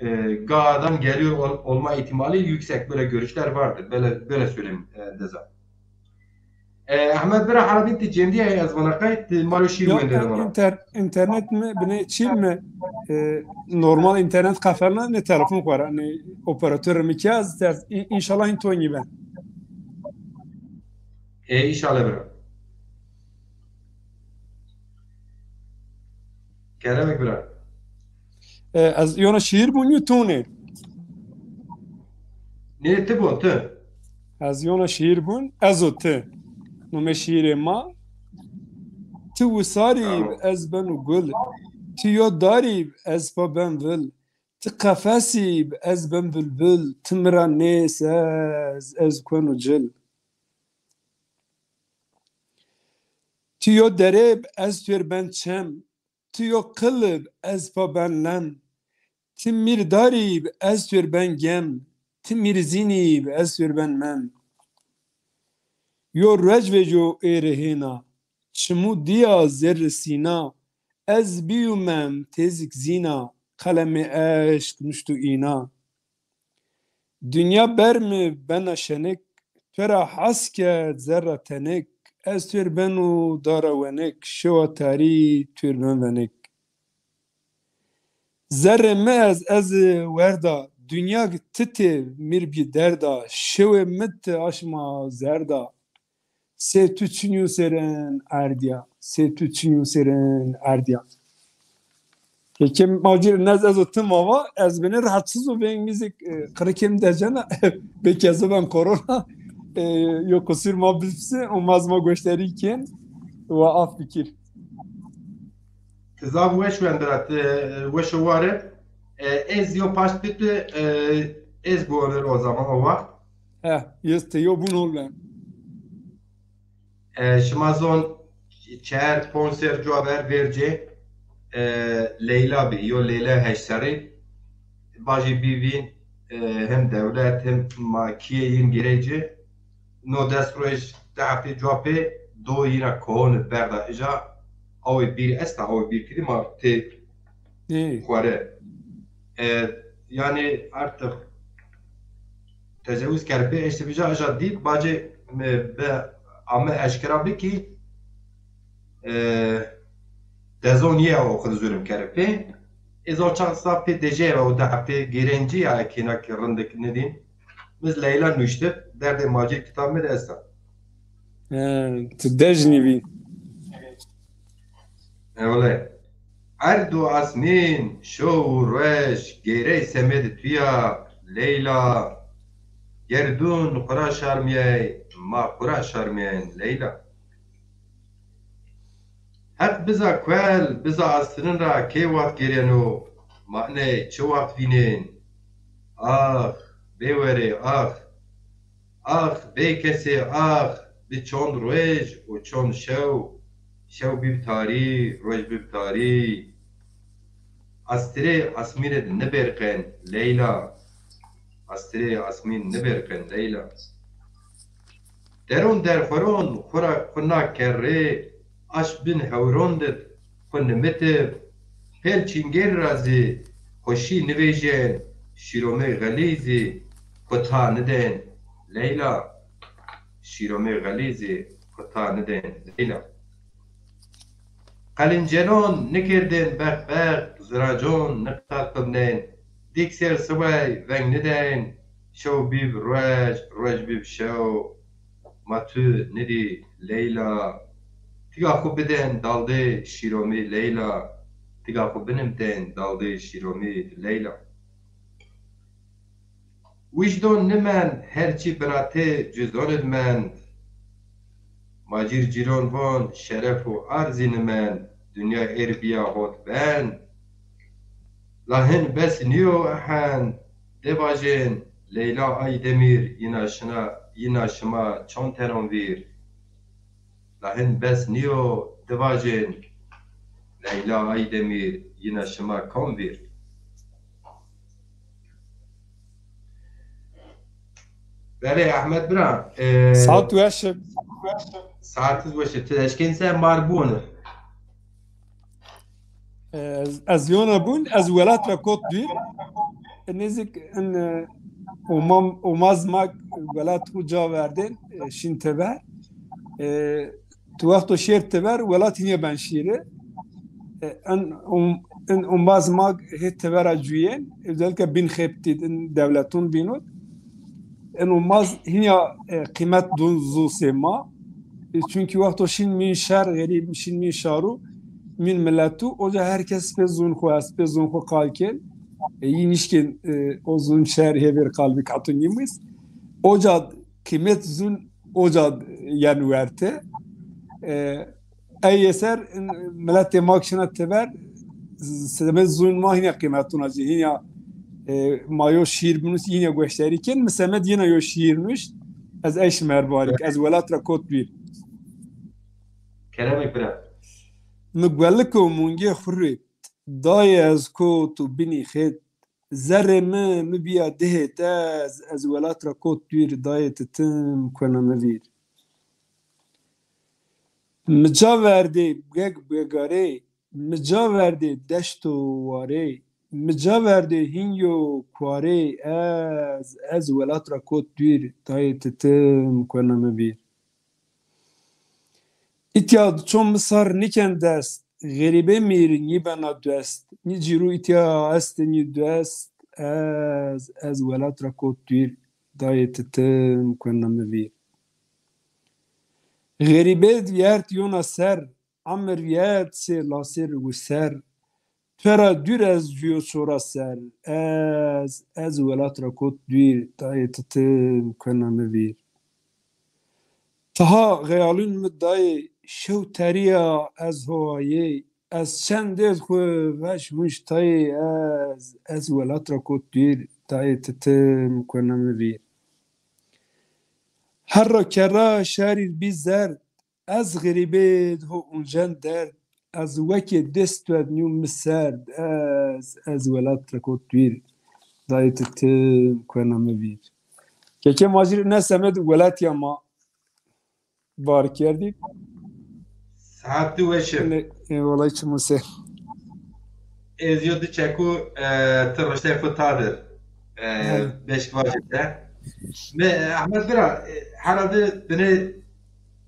e, Ga'dan geliyor ol- olma ihtimali yüksek. Böyle görüşler vardır. Böyle böyle söyleyeyim, e, Deza. E, Ehmed bira, herhalde ti cemdî ya, ez vana qey ti ma ro şîr Ya, wendene e, vana. inter-, internet mi, binê çî mi, e, normal internet kafelna ne telefon xo ra, ne operatör mi ki az ters, in-, inşallah in tonî ben. E, inşallah bira. Kerem bira. E, ez yona şîîr bûn û tu nê. Nê ti bo, ti. Ez yona şîîr bûn, ez û ti. Nomê şîîrê ma. Ti wisarî bi, ez beno gul. Ti yo darî bi, ez pa ben vil. Ti qefesî bi, ez ben bilbil. Ti mi ra nêsez, ez kueno cil. Ti yo derê bi, ez tuêr ben çem. Ti yo qil bi, ez pa ben lem. Ti mîrdarî bi, ez tuêr ben gem. Ti mîrzînî bi, ez tuêr ben mem. Yo ruec vêco êrê hêna, çimû dîya zerrê sîna, ez bîyû mem têzik zîna, qelemê eşq nuştû îna. Dinya ber mi bena şenik, tuêra has kerd zerra tenik, ez tuêr beno dara wenik, şewa tarî tuêr ben venik. Zerrê mi ez, ez werda, dinya titê mîr bî derda, şewê mi ti aşma zerda. Sê tu çinyo sêrin erdîya. Sê tu çinyo sêrin erdîya. Kekim ma cir nez ez o tim ava, ez bini rahatsız o veng müzik, e, qirikêm decena, belki ez o ben korona, e, yo kusur ma bipsi, o maz ma goşterî kên, wa af bikir. Ti zaf weş wendira, ti, e, weş o ware. E, ez yo paşt bitu, e, ez bu o zaman o waxt. He, yez te yo bun ol ben. E, şima zon çer ponc ser cuwa ver vercê, e, Leyla bî, yo Leyla heşt serrî. Bajî bî vîn, e, hem dewlet hem ma kîye yin girê ci. No des roj di heftê cuwa pê do yina kohon berda ija. Awê bîr esta, awê bîr kidî ma tê Ê. Xware. E, yani artık tecavuz kerpê eşte bija aja dî bacê me be ame eşkera bi ki, e, dezon ye o xud zulüm kerpê. Ez o çax sa pê dejê ve o da pê gerencî ya kêna ki rindek nedîn. Biz Leyla nuştib, derdê macir kitab mi de esta. He, tu dej nîvî. Ewle. Erd û asmîn, şew û ruej, gêrey semedê tu ya, Leyla. Gerdûn xwu ra şarmîyay, ma xwu ra şarmîyayn, Leyla. Heq biza kuel, biza astirin ra key waxt gêreno, ma iney çi waxt vînên? Ax, bêwerê ax. Ax, bêkesê ax, bi çond ruej û çond şew, şew bîb tarî, ruej bîb tarî. Astirê asmîne di nibêrqên, Leyla. astirê asmîn nibirqin Leyla. Deron derxweron xwu ra xwu na kerrê, aşm bin hewron dit xwu nimitib, pêl çîngêr ra zî xwu şî nivêjên, şîromê xelî zî xwu ta nidên Leyla. Şîromê xelî zî xwu ta nidên Leyla. Qelincelon nikerdên beq beq, ziracon niqaqibnên, dîk ser sibay veng nidên, şew bîb ruej, ruej bîb şew, ma tu nidî Leyla. Tiga xwu bidên daldê şîromî Leyla, tiga xwu binimtên daldê şîromî Leyla. Wijdon nimend, her çî binatê cuzon id mend. Ma cîr cîron von, şeref û ar zî nimend, dinya êr bîya hot bend. La hin bes nîyo ehend, de vajên, Leyla Aydemîr yina şina, yina şima çond teron vîr. La hin bes nîyo, de vajên, Leyla Aydemîr yina şima kom vîr? Belê Ehmed bira, e, Saet weş e. Saetiz weş e. Ti eşkên se mar bûne. E, ez, ez yona bûn, ez welat ra kot dûr. E, nêzik in, e, omam, omaz ma welat xwu ca verdên, e, şîn teber. E, tu wexto şêr teber, welat hînî ben şîre. E, in, om, in omaz ma hê tebera cuyên, özellikle bin xeptîd, in dewletun bînûd. Eno maz hinya, e, qîmet dun zu sê ma. E, çunkî wexto şin mîn şer, xerîb şin mîn şaru, mîn miletu, oca her kes pê zun xwu est, pê zun xwu qal kên. E, yî nişkên, e, o zun şer hêvêr qal bik, hatun yîmîs. Oca qîmet zun oca yen werte. E, Ey yeser, miletê ma ki şina teber, semed zun ma hînî qîmetuna ci, hînî, e, ma yo şîîr binus, hînî goşdarî ken, mi semed yena yo şîîr nuşt, ez ey şimer barik, ez welat ra kot dûr. Keremê bira. Mi guelik û mungê xwu rê, dayê ez kot û binî xêt, zerrê mi, mi bîya dihêt ez, ez welat ra kot dûr, dayê ti tim kuena mi vîr. Mi ca verdê geg begarê, mi ca verdê deşt û warê, mi ca verdê hînyo kuarê, ez, ez welat ra kot dûr, dayê ti tim kuena mi vîr. Îtya ço mi sar niken dest, xerîbê mîr nîbena dest, nî cîrû îtya est nî dest, ez, ez welat ra kot dûr, dayê ti tim kuena mi vîr. Xerîbê vîyert yona ser, emir vîyert sê lasêr û ser. Tera dûr ez cuyo çora ser, ez, ez welat ra kot dûr, dayê ti tim kuena mi vîr. Taha xeyalûn mi dayê, şew terîya ez hoayê, ez çend dêd xwu veş hunc tayê, ez, ez welat ra kot dûr, dayê ti tim kuena mi vîr. Herra kerra şarîr bî zerd, ez xerîbêd ho uncen derd, ez wekê dêst wednîyo mi serd, ez, ez welat ra kot dûr, dayê ti tim kuena mi vîr. Keke ma jî ne semed welatîya ma bar kerdî. Saet di weş e. Ê, ê, welay çi Muse. Ez yo di çeku, e, ti riştê xwu tadir. E, beşk vajî de. Mi, e, Ehmed bira, e, herhalde binê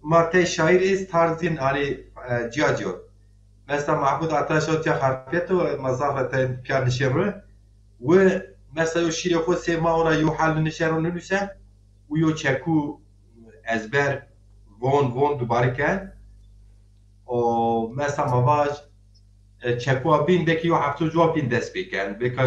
ma tey şaîr êst tarzîn, hanî, e, cîya cîyo. Mesela Mahmud Ataş o tiya xarpêt o, ma zaf ra tey pîya nişên ro. Wi mesela yo şîrê xwu sê ma ona yo hal nişen ro ninuse, û yo çeku ezber von von dubare ken. O mesela ma vaj, e, çekuwa bîn belkî yo hefto cuwa bîn dest pê ken, belka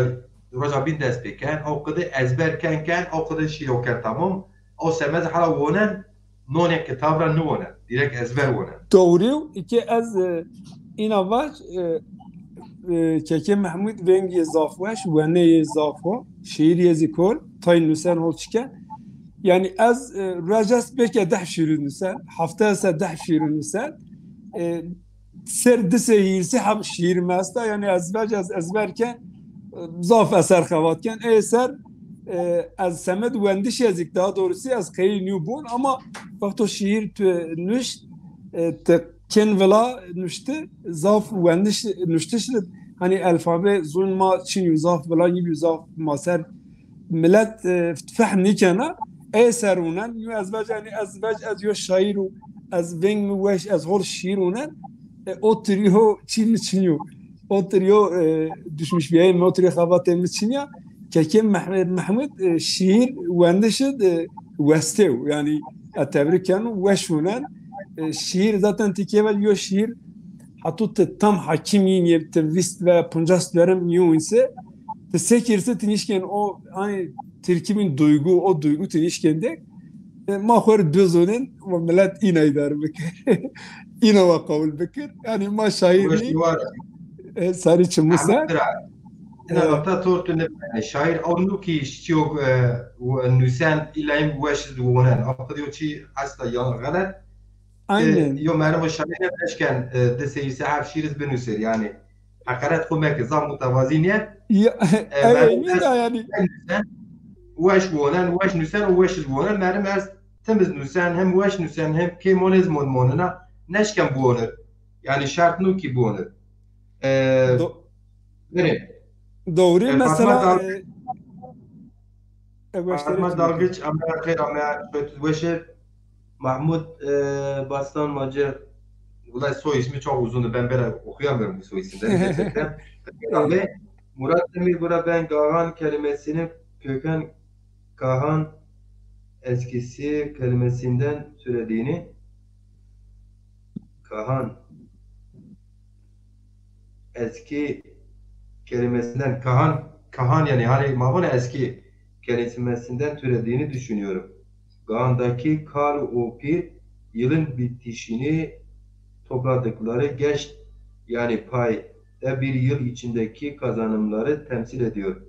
roja bîn dest pê ken. O qide ezber ken ken, o qide şîro ken tamam. O semez hela wonen, nonê kitab ra niwonen. Direkt ezber wonen. Doğru. Îke ez, e, îna vaj, e, e, Keke Mehmud vengê zaf weş, weneyê zaf ho, şîîrî yê zî kol, tay nusen hol çiken. Yanî ez, e, ruej est belkî deh şîîrî nusen, hefte est deh şîîrî nusen. E, ser di sey hîrsî heb şîîr mi esta, yanî ez vec ez ezber ken, e, zaf eser xebat ken. Ey ser, e, ez semed wendişî ez îk, daha doğrusu ez qeyî nîyo bon, ama wexto şîîr tu nuşt, e, ti kên vila nuşti, zaf wendiş nuştiş di, hani elfabe zon ma çin yo, zaf vila nîbîyo, zaf ma ser milet, e, fehm nîkena. Ey ser unen, yo ez vec, yani ez vec, ez yo şaîr o, ez veng mi weş, ez hol şîîr unen, e, o tiriyo çî mi çin yo. O tiriyo, e, düşmüş biyayê mi, o tiriyo xebatê mi çin ya. Kekê Meh-, Mehmud, e, şîîr wendişi de westew. Yani, e, tebrik keno, weş unen. E, şîîr zaten ti kê vel yo şîîr, hato ti tam hakim yin, yê ti vîst ve poncas derim yo inse, ti sekirse ti nişken o, hani, tirkî bin duygu, o duygu ti nişken de. E, ma xo rê duzonên û milet îna îdare bikir. Îna wa qewul bikir. Yanî ma şaîr nî. E, sarî çimû ser. Ina nokta tor tu ne, yani şair ew nu ki şiyo, e, nusen illa im weş wonen. Apo diyo çi hasta ya xelet. Aynen. E, yo merdim o şair ne beşken, e, de seyirse hep şiiriz binusir yani. Heqaret xo meke, zaf mutevazî nîye. Ya, e, ew ey nî da yani. Weş wonen, weş nusen û weş iz wonen. Merdim ez tim iz nusen, hem weş nusen, hem kê mon iz mon monena, neşken bonir. Yani şart nu ki bonir. E, Do- Bire. Doğru. E, mesela, Fatma Dal- e, e, Fatma Dalgıç, ama xeyr, ama weşe. Mahmut, e, Bastan Macar. Vallahi soy ismi çok uzundu. Ben böyle okuyamıyorum bu soy isimleri gerçekten. Abi, Murat Demir burada ben Gahan kelimesinin köken Kahan eskisi kelimesinden türediğini, Kahan eski kelimesinden, kahan, kahan yani hani ma vona eski kelimesinden türediğini düşünüyorum. Gahan'daki kal o pir yılın bitişini topladıkları geç yani pay da bir yıl içindeki kazanımları temsil ediyor.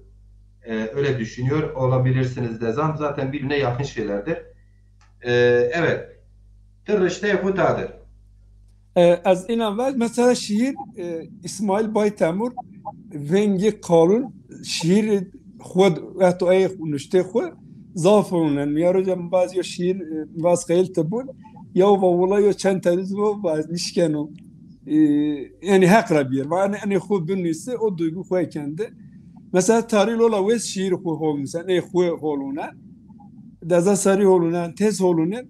E, öyle düşünüyor olabilirsiniz de zam zaten birbirine yakın şeylerdir. E, evet. Ti rişteyê xo tadir. E, ez înan vel, mesela şîîr, e, Îsmaîl Bay Temur vengê qalûn şîîr xwu, heto ey nuştê xwu zaf onen. Mi ya roja mi vaz yo şîîr, e, mi vaz xeyl ti bûn. Ya va wila yo çend terîz vo vaz nişkeno. E, yani heq ra bîyer. Va enê, enê xwu binusî, o duygu xwu kendi. Mesela Tarî Lola wes şîîr xwu holnusî, enê xwu holûne. Deza sarî holûnen, tez holûnen,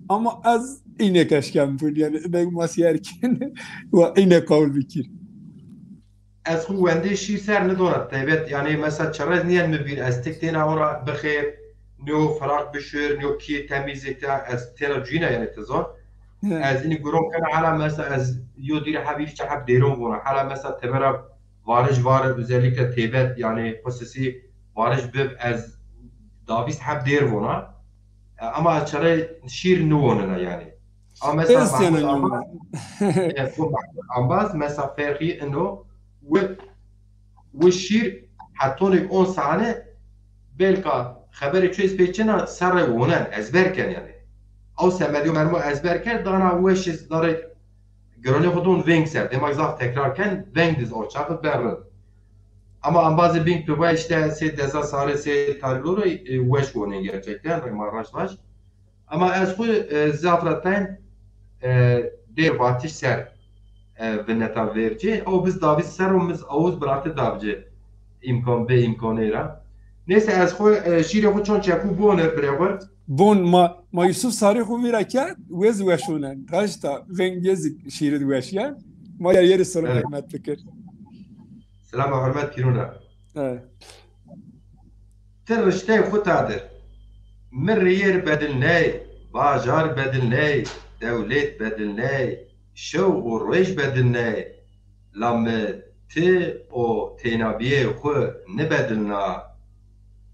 ama ez înek eşken bûn, yani înek ma sîyer kin, wa înek qewul bikir. Ez xwu wendê şîr ser nidona tebet, yani mesela çerez nîyen mi vîr, ez tek têna ora bixêr, nîyo firaq bişir, nîyo kî temîzlik te, ez têna cuyîna yani ti zon. He. Ez înî guron kena, hala mesela ez yo dîrê heb, îlk heb dêron vona, hala mesela temera varij var, özellikle têbet, yani xusûsî varij bib, ez davîst heb dêr vona. E, ama ez çare şîr niwonena yani. Ama mesela Mahmud Ambaz, e, bu Mahmud Ambaz mesela ferqî ino, wi, wi şîr hetonê on sane belka xeberê çu ez pê çina serre wonen, ezber ken yani. Ew semedî yo mermo ezber kerd, dana weş iz darê gironê xwu don veng ser. Dema zaf tekrar ken, veng diz o çax ber rind. Ama ambazê bing tu va işte sê Deza Sarî, sê Tarî Lolo, e, weş wonên gerçekten, rê ma raşt vaj. Ama ez xwu, e, zaf ra tayn, e, dêr vatiş ser, e, vineta verci. O biz davi ser o, miz awuz birate davci. İmkan be imkanê ra. Neyse ez xwu, e, şîrê xwu çon çekû bone birê xwu. Bon ma, ma Yusuf Sarî xwu vîra kerd, wez weş onen. Raşta veng yê zî şîrî di weş yen. Ma ya yerî selam hurmet bikir. Selam hurmet kirûna. Evet. Ti riştey xwu tadir. Mi riyêr bedilney, bajar bedilney, dewlêt bedilney, şew û roj bedilney. La mi ti û tênabiyê xwu nibedilna.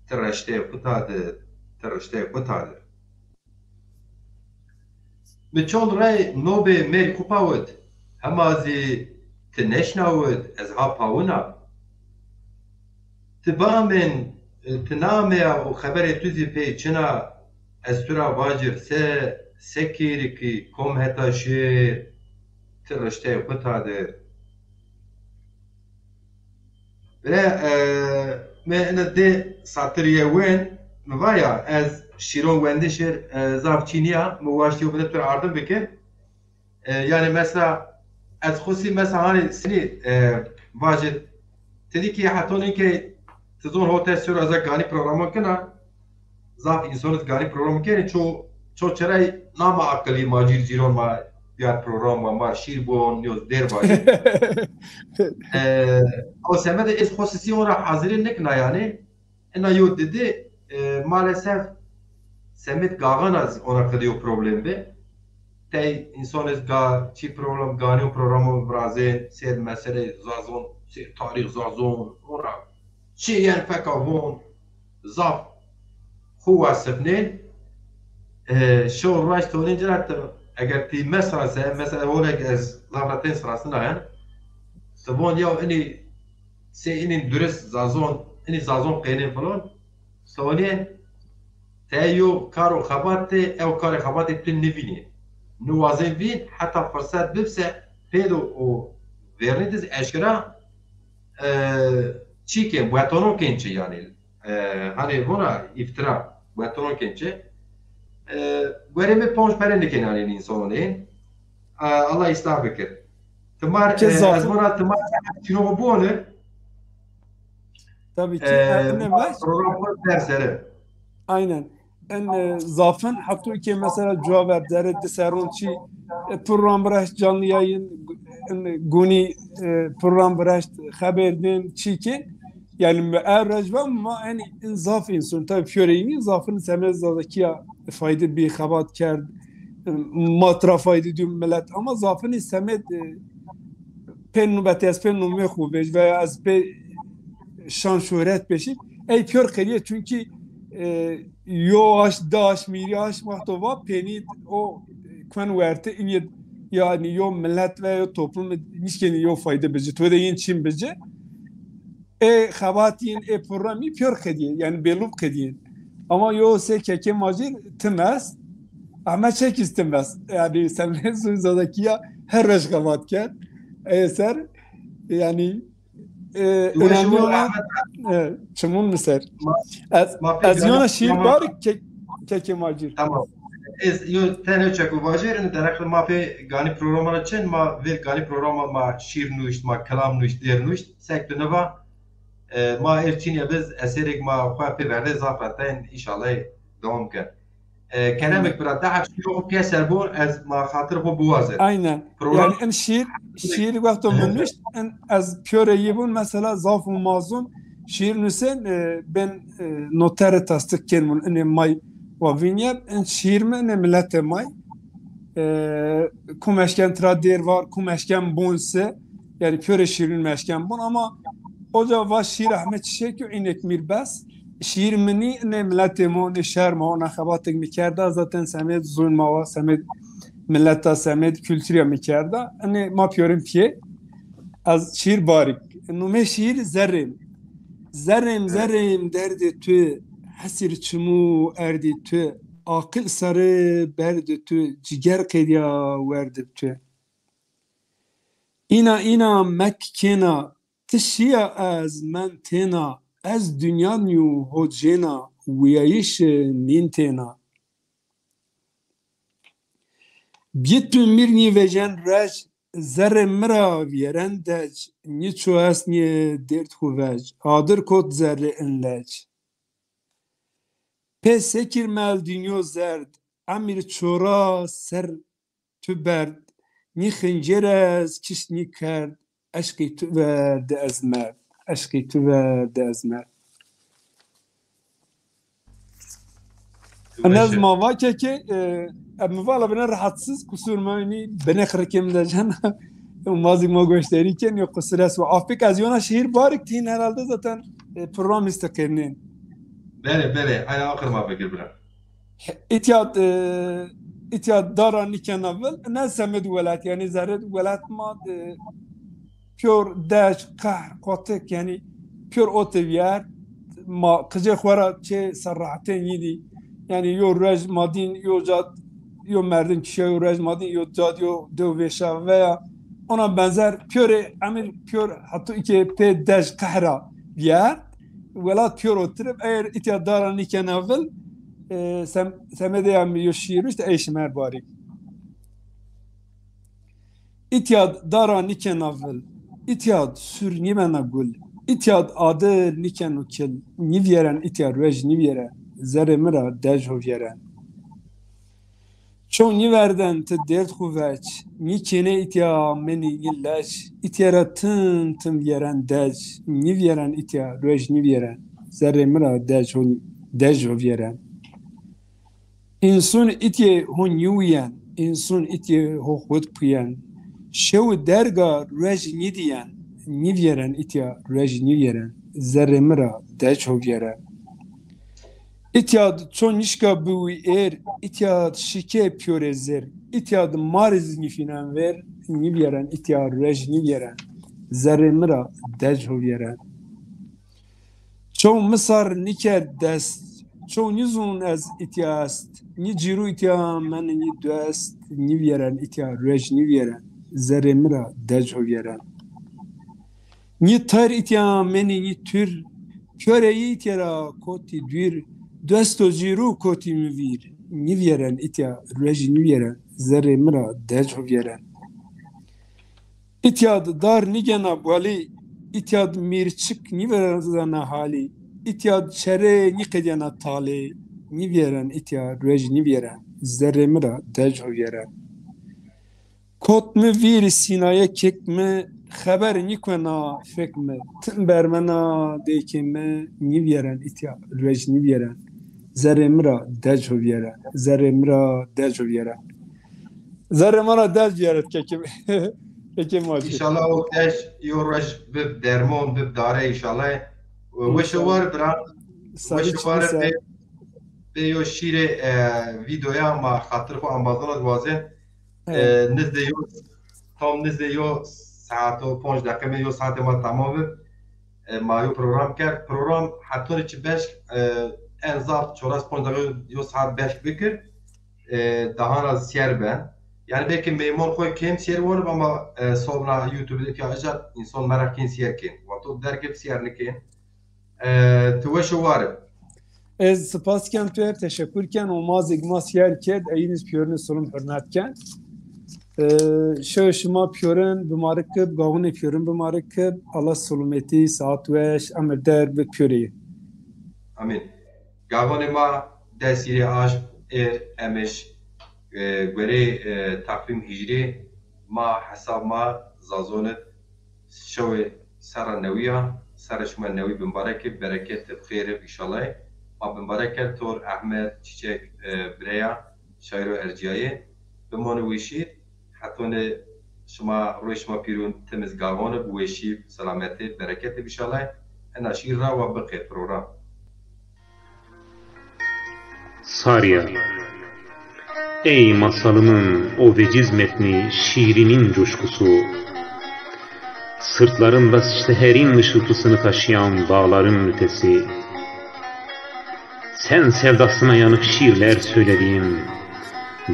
Ti reştê xwu tadir, ti riştê xwu tadir. Mi çol rey nobê mêr xwu pawit, hema zî ti neşnawit ez ha pawina. Ti biamên, ti naameya û xeberê tu zî pey çina, ez tu ra vacir se, se kêrî kî kom heta şêr, ti rişteyê xwu tadir. Bire, e, Mi ina dê satirîye wen, mi va ya, ez şîron wendişir, e, zaf çî nîya, mi waştîyo bide tu ra ardim bikir. E, yanî mesela, ez xusî mesela hanî sinî, e, vajir, ti dî kî hetonî ke ti zon hote sero ez a ganî programon kena, zaf însanî ganî programon kenî, ço, ço çerey nama aqilî ma cîr cîron ma biyar program ma, ma şîr bon, yo dêr vajir. E, o semede ez xo sisî ora hazirî nikna yanî. Ina yo didi, e, maalesef semed gaxan az ona qedîyo problem bi. Tey însan ez ga çi problem, ganî o programo virazên, sêr mesele Zazon, sêr tarîx Zazon, ora çi yen feka von, zaf xu wasifnên. E, şew ruej tonên ci ra ti, eger ti mesrase, mesela holek ez zaf ra tên sirastina hen, ti von ya inî sê inîn durist Zazon, inî Zazon qênên filan, ti onî te yo kar û xebat de, ew karê xebatê tu nivînî. Niwazên vîn, heta firset bibse, pêdo û vernî diz eşkera, e, çî kên, wetonon kên çi yanî. E, hanî vona îftira, wetonon kên çi. E, werê mi ponc pere nikên hanî însanê. E, Allah îslah bikir. Timar, e, ez vona timar çîno bone. Tabii ki. E, e, ne var? Program dersleri. Aynen. En, e, zafin, hatta ki mesela cuwa ver dere di serron çi, e, program reş canlı yayın, en, guni, e, program reş haber din çi ki, yani me er reş ve ma en, en zaf insan, tabii fiyoreyni zafin semez zazakiya fayda bir xebat kerd, e, matra fayda diyor millet, ama zafin semed, e, pê nubetê ez pê numê xo vej veya ez pê şan şohret peşî. Ey pîyor qedîye, çunkî, e, yo aş, di aş, mîrî aş wexto va pênî o kuen werte, inî, yanî yo milet ve yo toplum nişkenî yo fayde bici. To de yin çin bici. Ê xebatîn, ê programî pîyor qedîyên, yanî bêlûb qedîyên. Ama yo sê kekê ma jî tim est, Ehmed Çekîz tim est. Yanî semê zûn zazakiya her roj xebat kerd. Ê ser, yanî, e, önemli olan, e, çimûn mi ser. Ez, ez yona şîîr bar ke-, kekê ma jî. Tamam. Ez yo tenê çekû vajêr, in dereqli ma pê ganî programa ra çin, ma vê ganî programa ma şîîr nuşt, ma kilam nuşt, dêr nuşt. Sek tu niva, e, ma êr çînî biz eserêk ma xwu pê verde zaf ra teyn, înşallah dewam ken. E, kelemek bira, daha şîîro xwu pîyeser bûn, ez ma xatir xwu biwazin. Aynen. Program. Yani in şiir, şiir wexto min nuşt, in ez piyore yi bûn, mesela zaf û mazun şiir nusen, e, ben, e, notere tasdik ken bûn, inê may wa vînye, in şiir mi inê milete may. E, kum eşken tira dêr var, kum eşken bon se, yani piyore şirin mi eşken bon, ama oca va şiir Ahmet Çiçek û înek mîr bes. Şiir mi nî, nê miletê mo, nê şer mo, na xebatek mi kerda, zaten semed zûn ma wa, semed mileta, semed kulturiya mi kerda. Inê ma piyorin piyê. Ez şiir barik. Numê şiir Zerrêm. Zerrêm, zerrêm derdê tu, hesir çimû erdê tu, aqil sarê berdê tu, ciger qedîya werdê tu. Îna, îna mek kêna, ti şîya ez men têna, ez dinya nîyo ho cêna, wîyayîşi nîn têna. Bî tu mîr nî vejen rej, zerrê mi ra vîyeren dec, nî ço est nî dêrd xwu vec, adir kot zerrê in lec. Pê sekir mel dînyo zerd, emir çora ser tu berd, nî xincêr ez kişt nî kerd, eşqî tu ver de ez merd, eşqî tu ver de ez merd. Nez ma va keke, e, e, mi vala bine rahatsız, kusur ma nî bine xirikê mi de cena. Ma zî ma goşderî ken, yo kusur es ve af bik. Ez yona şiir barik tîn herhalde zaten, e, program isteqernin. Belê, belê. Aynen axir ma fikir bira. Îtya, e, îtya dara nîkena vil, ne semed welat, yanî zerrê welat ma, e, pîyor dec, qehr, qotik, yanî pîyor ote vîyer, ma qicê xwu ra çê ser rahetên yî dî. Yanî yo ruej ma dîn, yo cad, yo merdim kişîya, yo ruej ma dîn, yo cad, yo dew vêşa veya ona benzer pîyorê emir pîyor heto îkê pê dec qehra vîyer. welat pîyor otirib, eger îtya dara nîkena vil, e, sem-, semedê ya mi yo şîîr nuşt, ey şima her barî. Îtya dara nîkena vil, îtya sûr nîbena gul, îtya adir nîkeno kil, nîvîyeren îtya ruej nîvîyeren, zerrê mi ra dej ho vîyeren. Ço nîverden ti dêrd xwu veç, nîkênê îtya menî nî lec, îtya ra tim tim vîyeren dec, nîvîyeren îtya ruej nîvîyeren, zerrê mi ra dej ho, dej ho vîyeren. Însun îtyê ho nîwîyen, însun îtyê ho xwud puyen. Şewi derga ruej nîdîyen, nîvîyeren îtya ruej nîvîyeren, zerrê mi ra dec ho vîyeren. Îtyad ço nîşka biwî êr, îtyad şikê pîyorê zêr, îtyad marî zî nîfînen vêr, nîvîyeren îtya ruej nîvîyeren, zerrê mi ra dec ho vîyeren. Çew mi sar nîkerd dest, çew nîzûn ez îtya est, nî cîrû îtya meni nî dest, nîvîyeren îtya ruej nîvîyeren, zerrê mi ra dec ho vîyeren. Nî tayr îtya menî nî tûr, pîyorê yî îtya ra kotî dûr, dest û cîrû kotî mi vîr, nîvîyeren îtya ruej nîvîyeren, zerrê mi ra dec ho vîyeren. Îtyad dar nîgena balî, îtyad mîrçik nîvezena halî, îtyad çerê nîqedîyena talî, nîvîyeren îtya ruej nîvîyeren, zerrê mi ra dec ho vîyeren. Kot mi vîr sînaye kêk mi, xeber nîkuena fêk mi, tim bermena dêkê mi, nîvîyeren îtya ruej nîvîyeren, zerrê mi ra dec ho vîyeren, zerrê mi ra dec ho vîyeren. Zerrê ma ra dec biyeret kekê, kekê ma cî. Înşallah o dec yo ruej bib dermon, bib dare înşallah. Weşe war bira. Weşe war bê, bê yo şîrê, e, vîdeoya ma xatir xwu embazan ra wazen. E, nizdê yo, tam nizdê yo saet û ponc deqe mi yo saetê ma tamam bib. E, ma yo program kerd. Program hetonê çi beşk, e, en zaf çoras ponc deqe yo saet beşk bikir. E, daha ra sîyer ben. Yanî belkî meyman xo kêm sîyer wonib ama, e, sobna YouTube de pîya icat însan meraq kên sîyer kên. Wexto derg ib sîyer nikên. E, ti weş û war ib. Ez spas ken tu, teşekkür ken, o ma zî ma sîyer kerd, eyîniz pîyorin sulum hurmet ken. E, şew şima pîyorin bimarik ib, gavunê pîyorin bimarik ib. Allah sulumetî, saet weş, emir der bi pîyorî. Amîn. Gavanê ma des hîrê aşm êr emiş, e, gorê, e, takvîm hîcrî ma hesab ma Zazon id şewê serra newî ya, serra şima newî bimbarek ib, bereket ib, xêr ib înşallah. Ma bimbarek kerd tor Ehmed Çîçek, e, bireya şaîro ercîyayê. Bimonê weşî, hetonê şima, royê şima pîrûn tim iz gavon ib, weşî, selametî, bereket ib înşallah. Ena şîr ra wa biqê program. Sarya. Ey masalımın o veciz metni, şiirinin coşkusu. Sırtlarında seherin ışıltısını taşıyan dağların ötesi. Sen sevdasına yanık şiirler söylediğin,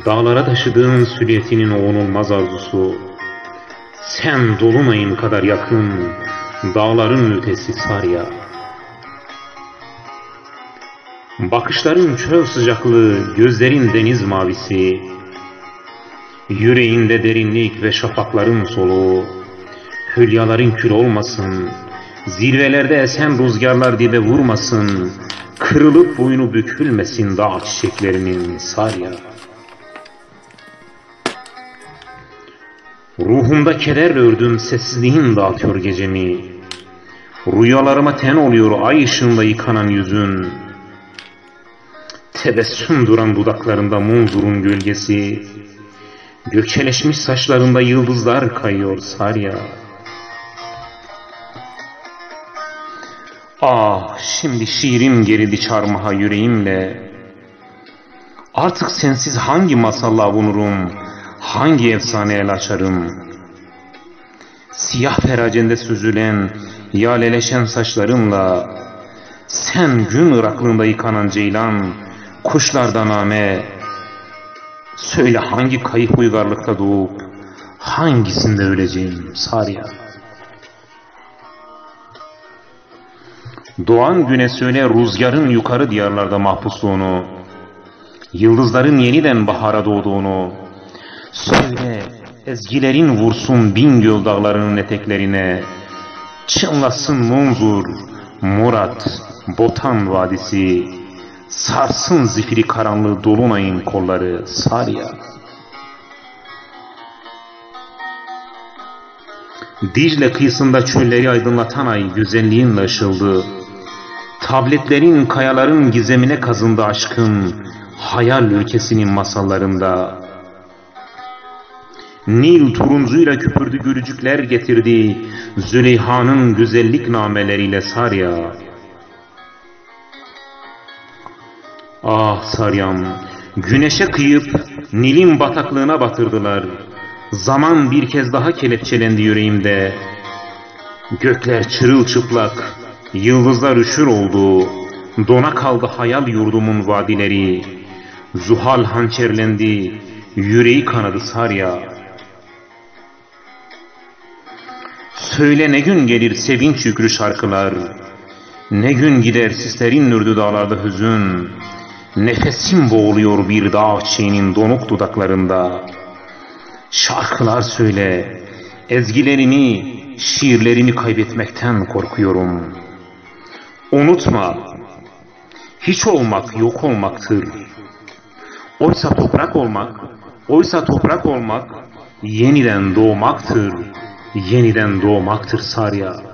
dağlara taşıdığın süliyetinin o onulmaz arzusu. Sen dolunayın kadar yakın, dağların ötesi Sarya. Bakışların çöl sıcaklığı, gözlerin deniz mavisi. Yüreğinde derinlik ve şafakların soluğu. Hülyaların kül olmasın, zirvelerde esen rüzgarlar dibe vurmasın, kırılıp boynu bükülmesin dağ çiçeklerinin Sarya. Ruhumda keder ördüm, sessizliğin dağıtıyor gecemi. Rüyalarıma ten oluyor ay ışığında yıkanan yüzün. Tebessüm duran dudaklarında Munzur'un gölgesi. Gökçeleşmiş saçlarında yıldızlar kayıyor Sarya. Ah, şimdi şiirim gerildi çarmıha yüreğimle. Artık sensiz hangi masalla avunurum, hangi efsane el açarım? Siyah peracende süzülen, yaleleşen saçlarınla, sen gün ıraklığında yıkanan ceylan, kuşlardan name, söyle hangi kayık uygarlıkta doğup, hangisinde öleceğim Sarya? Doğan güne söyle rüzgarın yukarı diyarlarda mahpusluğunu, yıldızların yeniden bahara doğduğunu, söyle ezgilerin vursun Bingöl dağlarının eteklerine, çınlasın Munzur, Murat, Botan Vadisi, sarsın zifiri karanlığı dolunayın kolları Sarya. Dicle kıyısında çölleri aydınlatan ay güzelliğinle ışıldı. Tabletlerin, kayaların gizemine kazındı aşkın, hayal ülkesinin masallarında. Nil turuncuyla küpürdü, gülücükler getirdi Züleyha'nın güzellik nameleriyle Sarya. Ah Saryam, güneşe kıyıp Nil'in bataklığına batırdılar. Zaman bir kez daha kelepçelendi yüreğimde. Gökler çırılçıplak, yıldızlar üşür oldu. Dona kaldı hayal yurdumun vadileri. Zuhal hançerlendi, yüreği kanadı Sarya. Söyle ne gün gelir sevinç yüklü şarkılar, ne gün gider sislerin ürdü dağlarda hüzün. Nefesim boğuluyor bir dağ çiçeğinin donuk dudaklarında. Şarkılar söyle, ezgilerimi, şiirlerimi kaybetmekten korkuyorum. Unutma, hiç olmak yok olmaktır. Oysa toprak olmak, oysa toprak olmak yeniden doğmaktır, yeniden doğmaktır Sarya.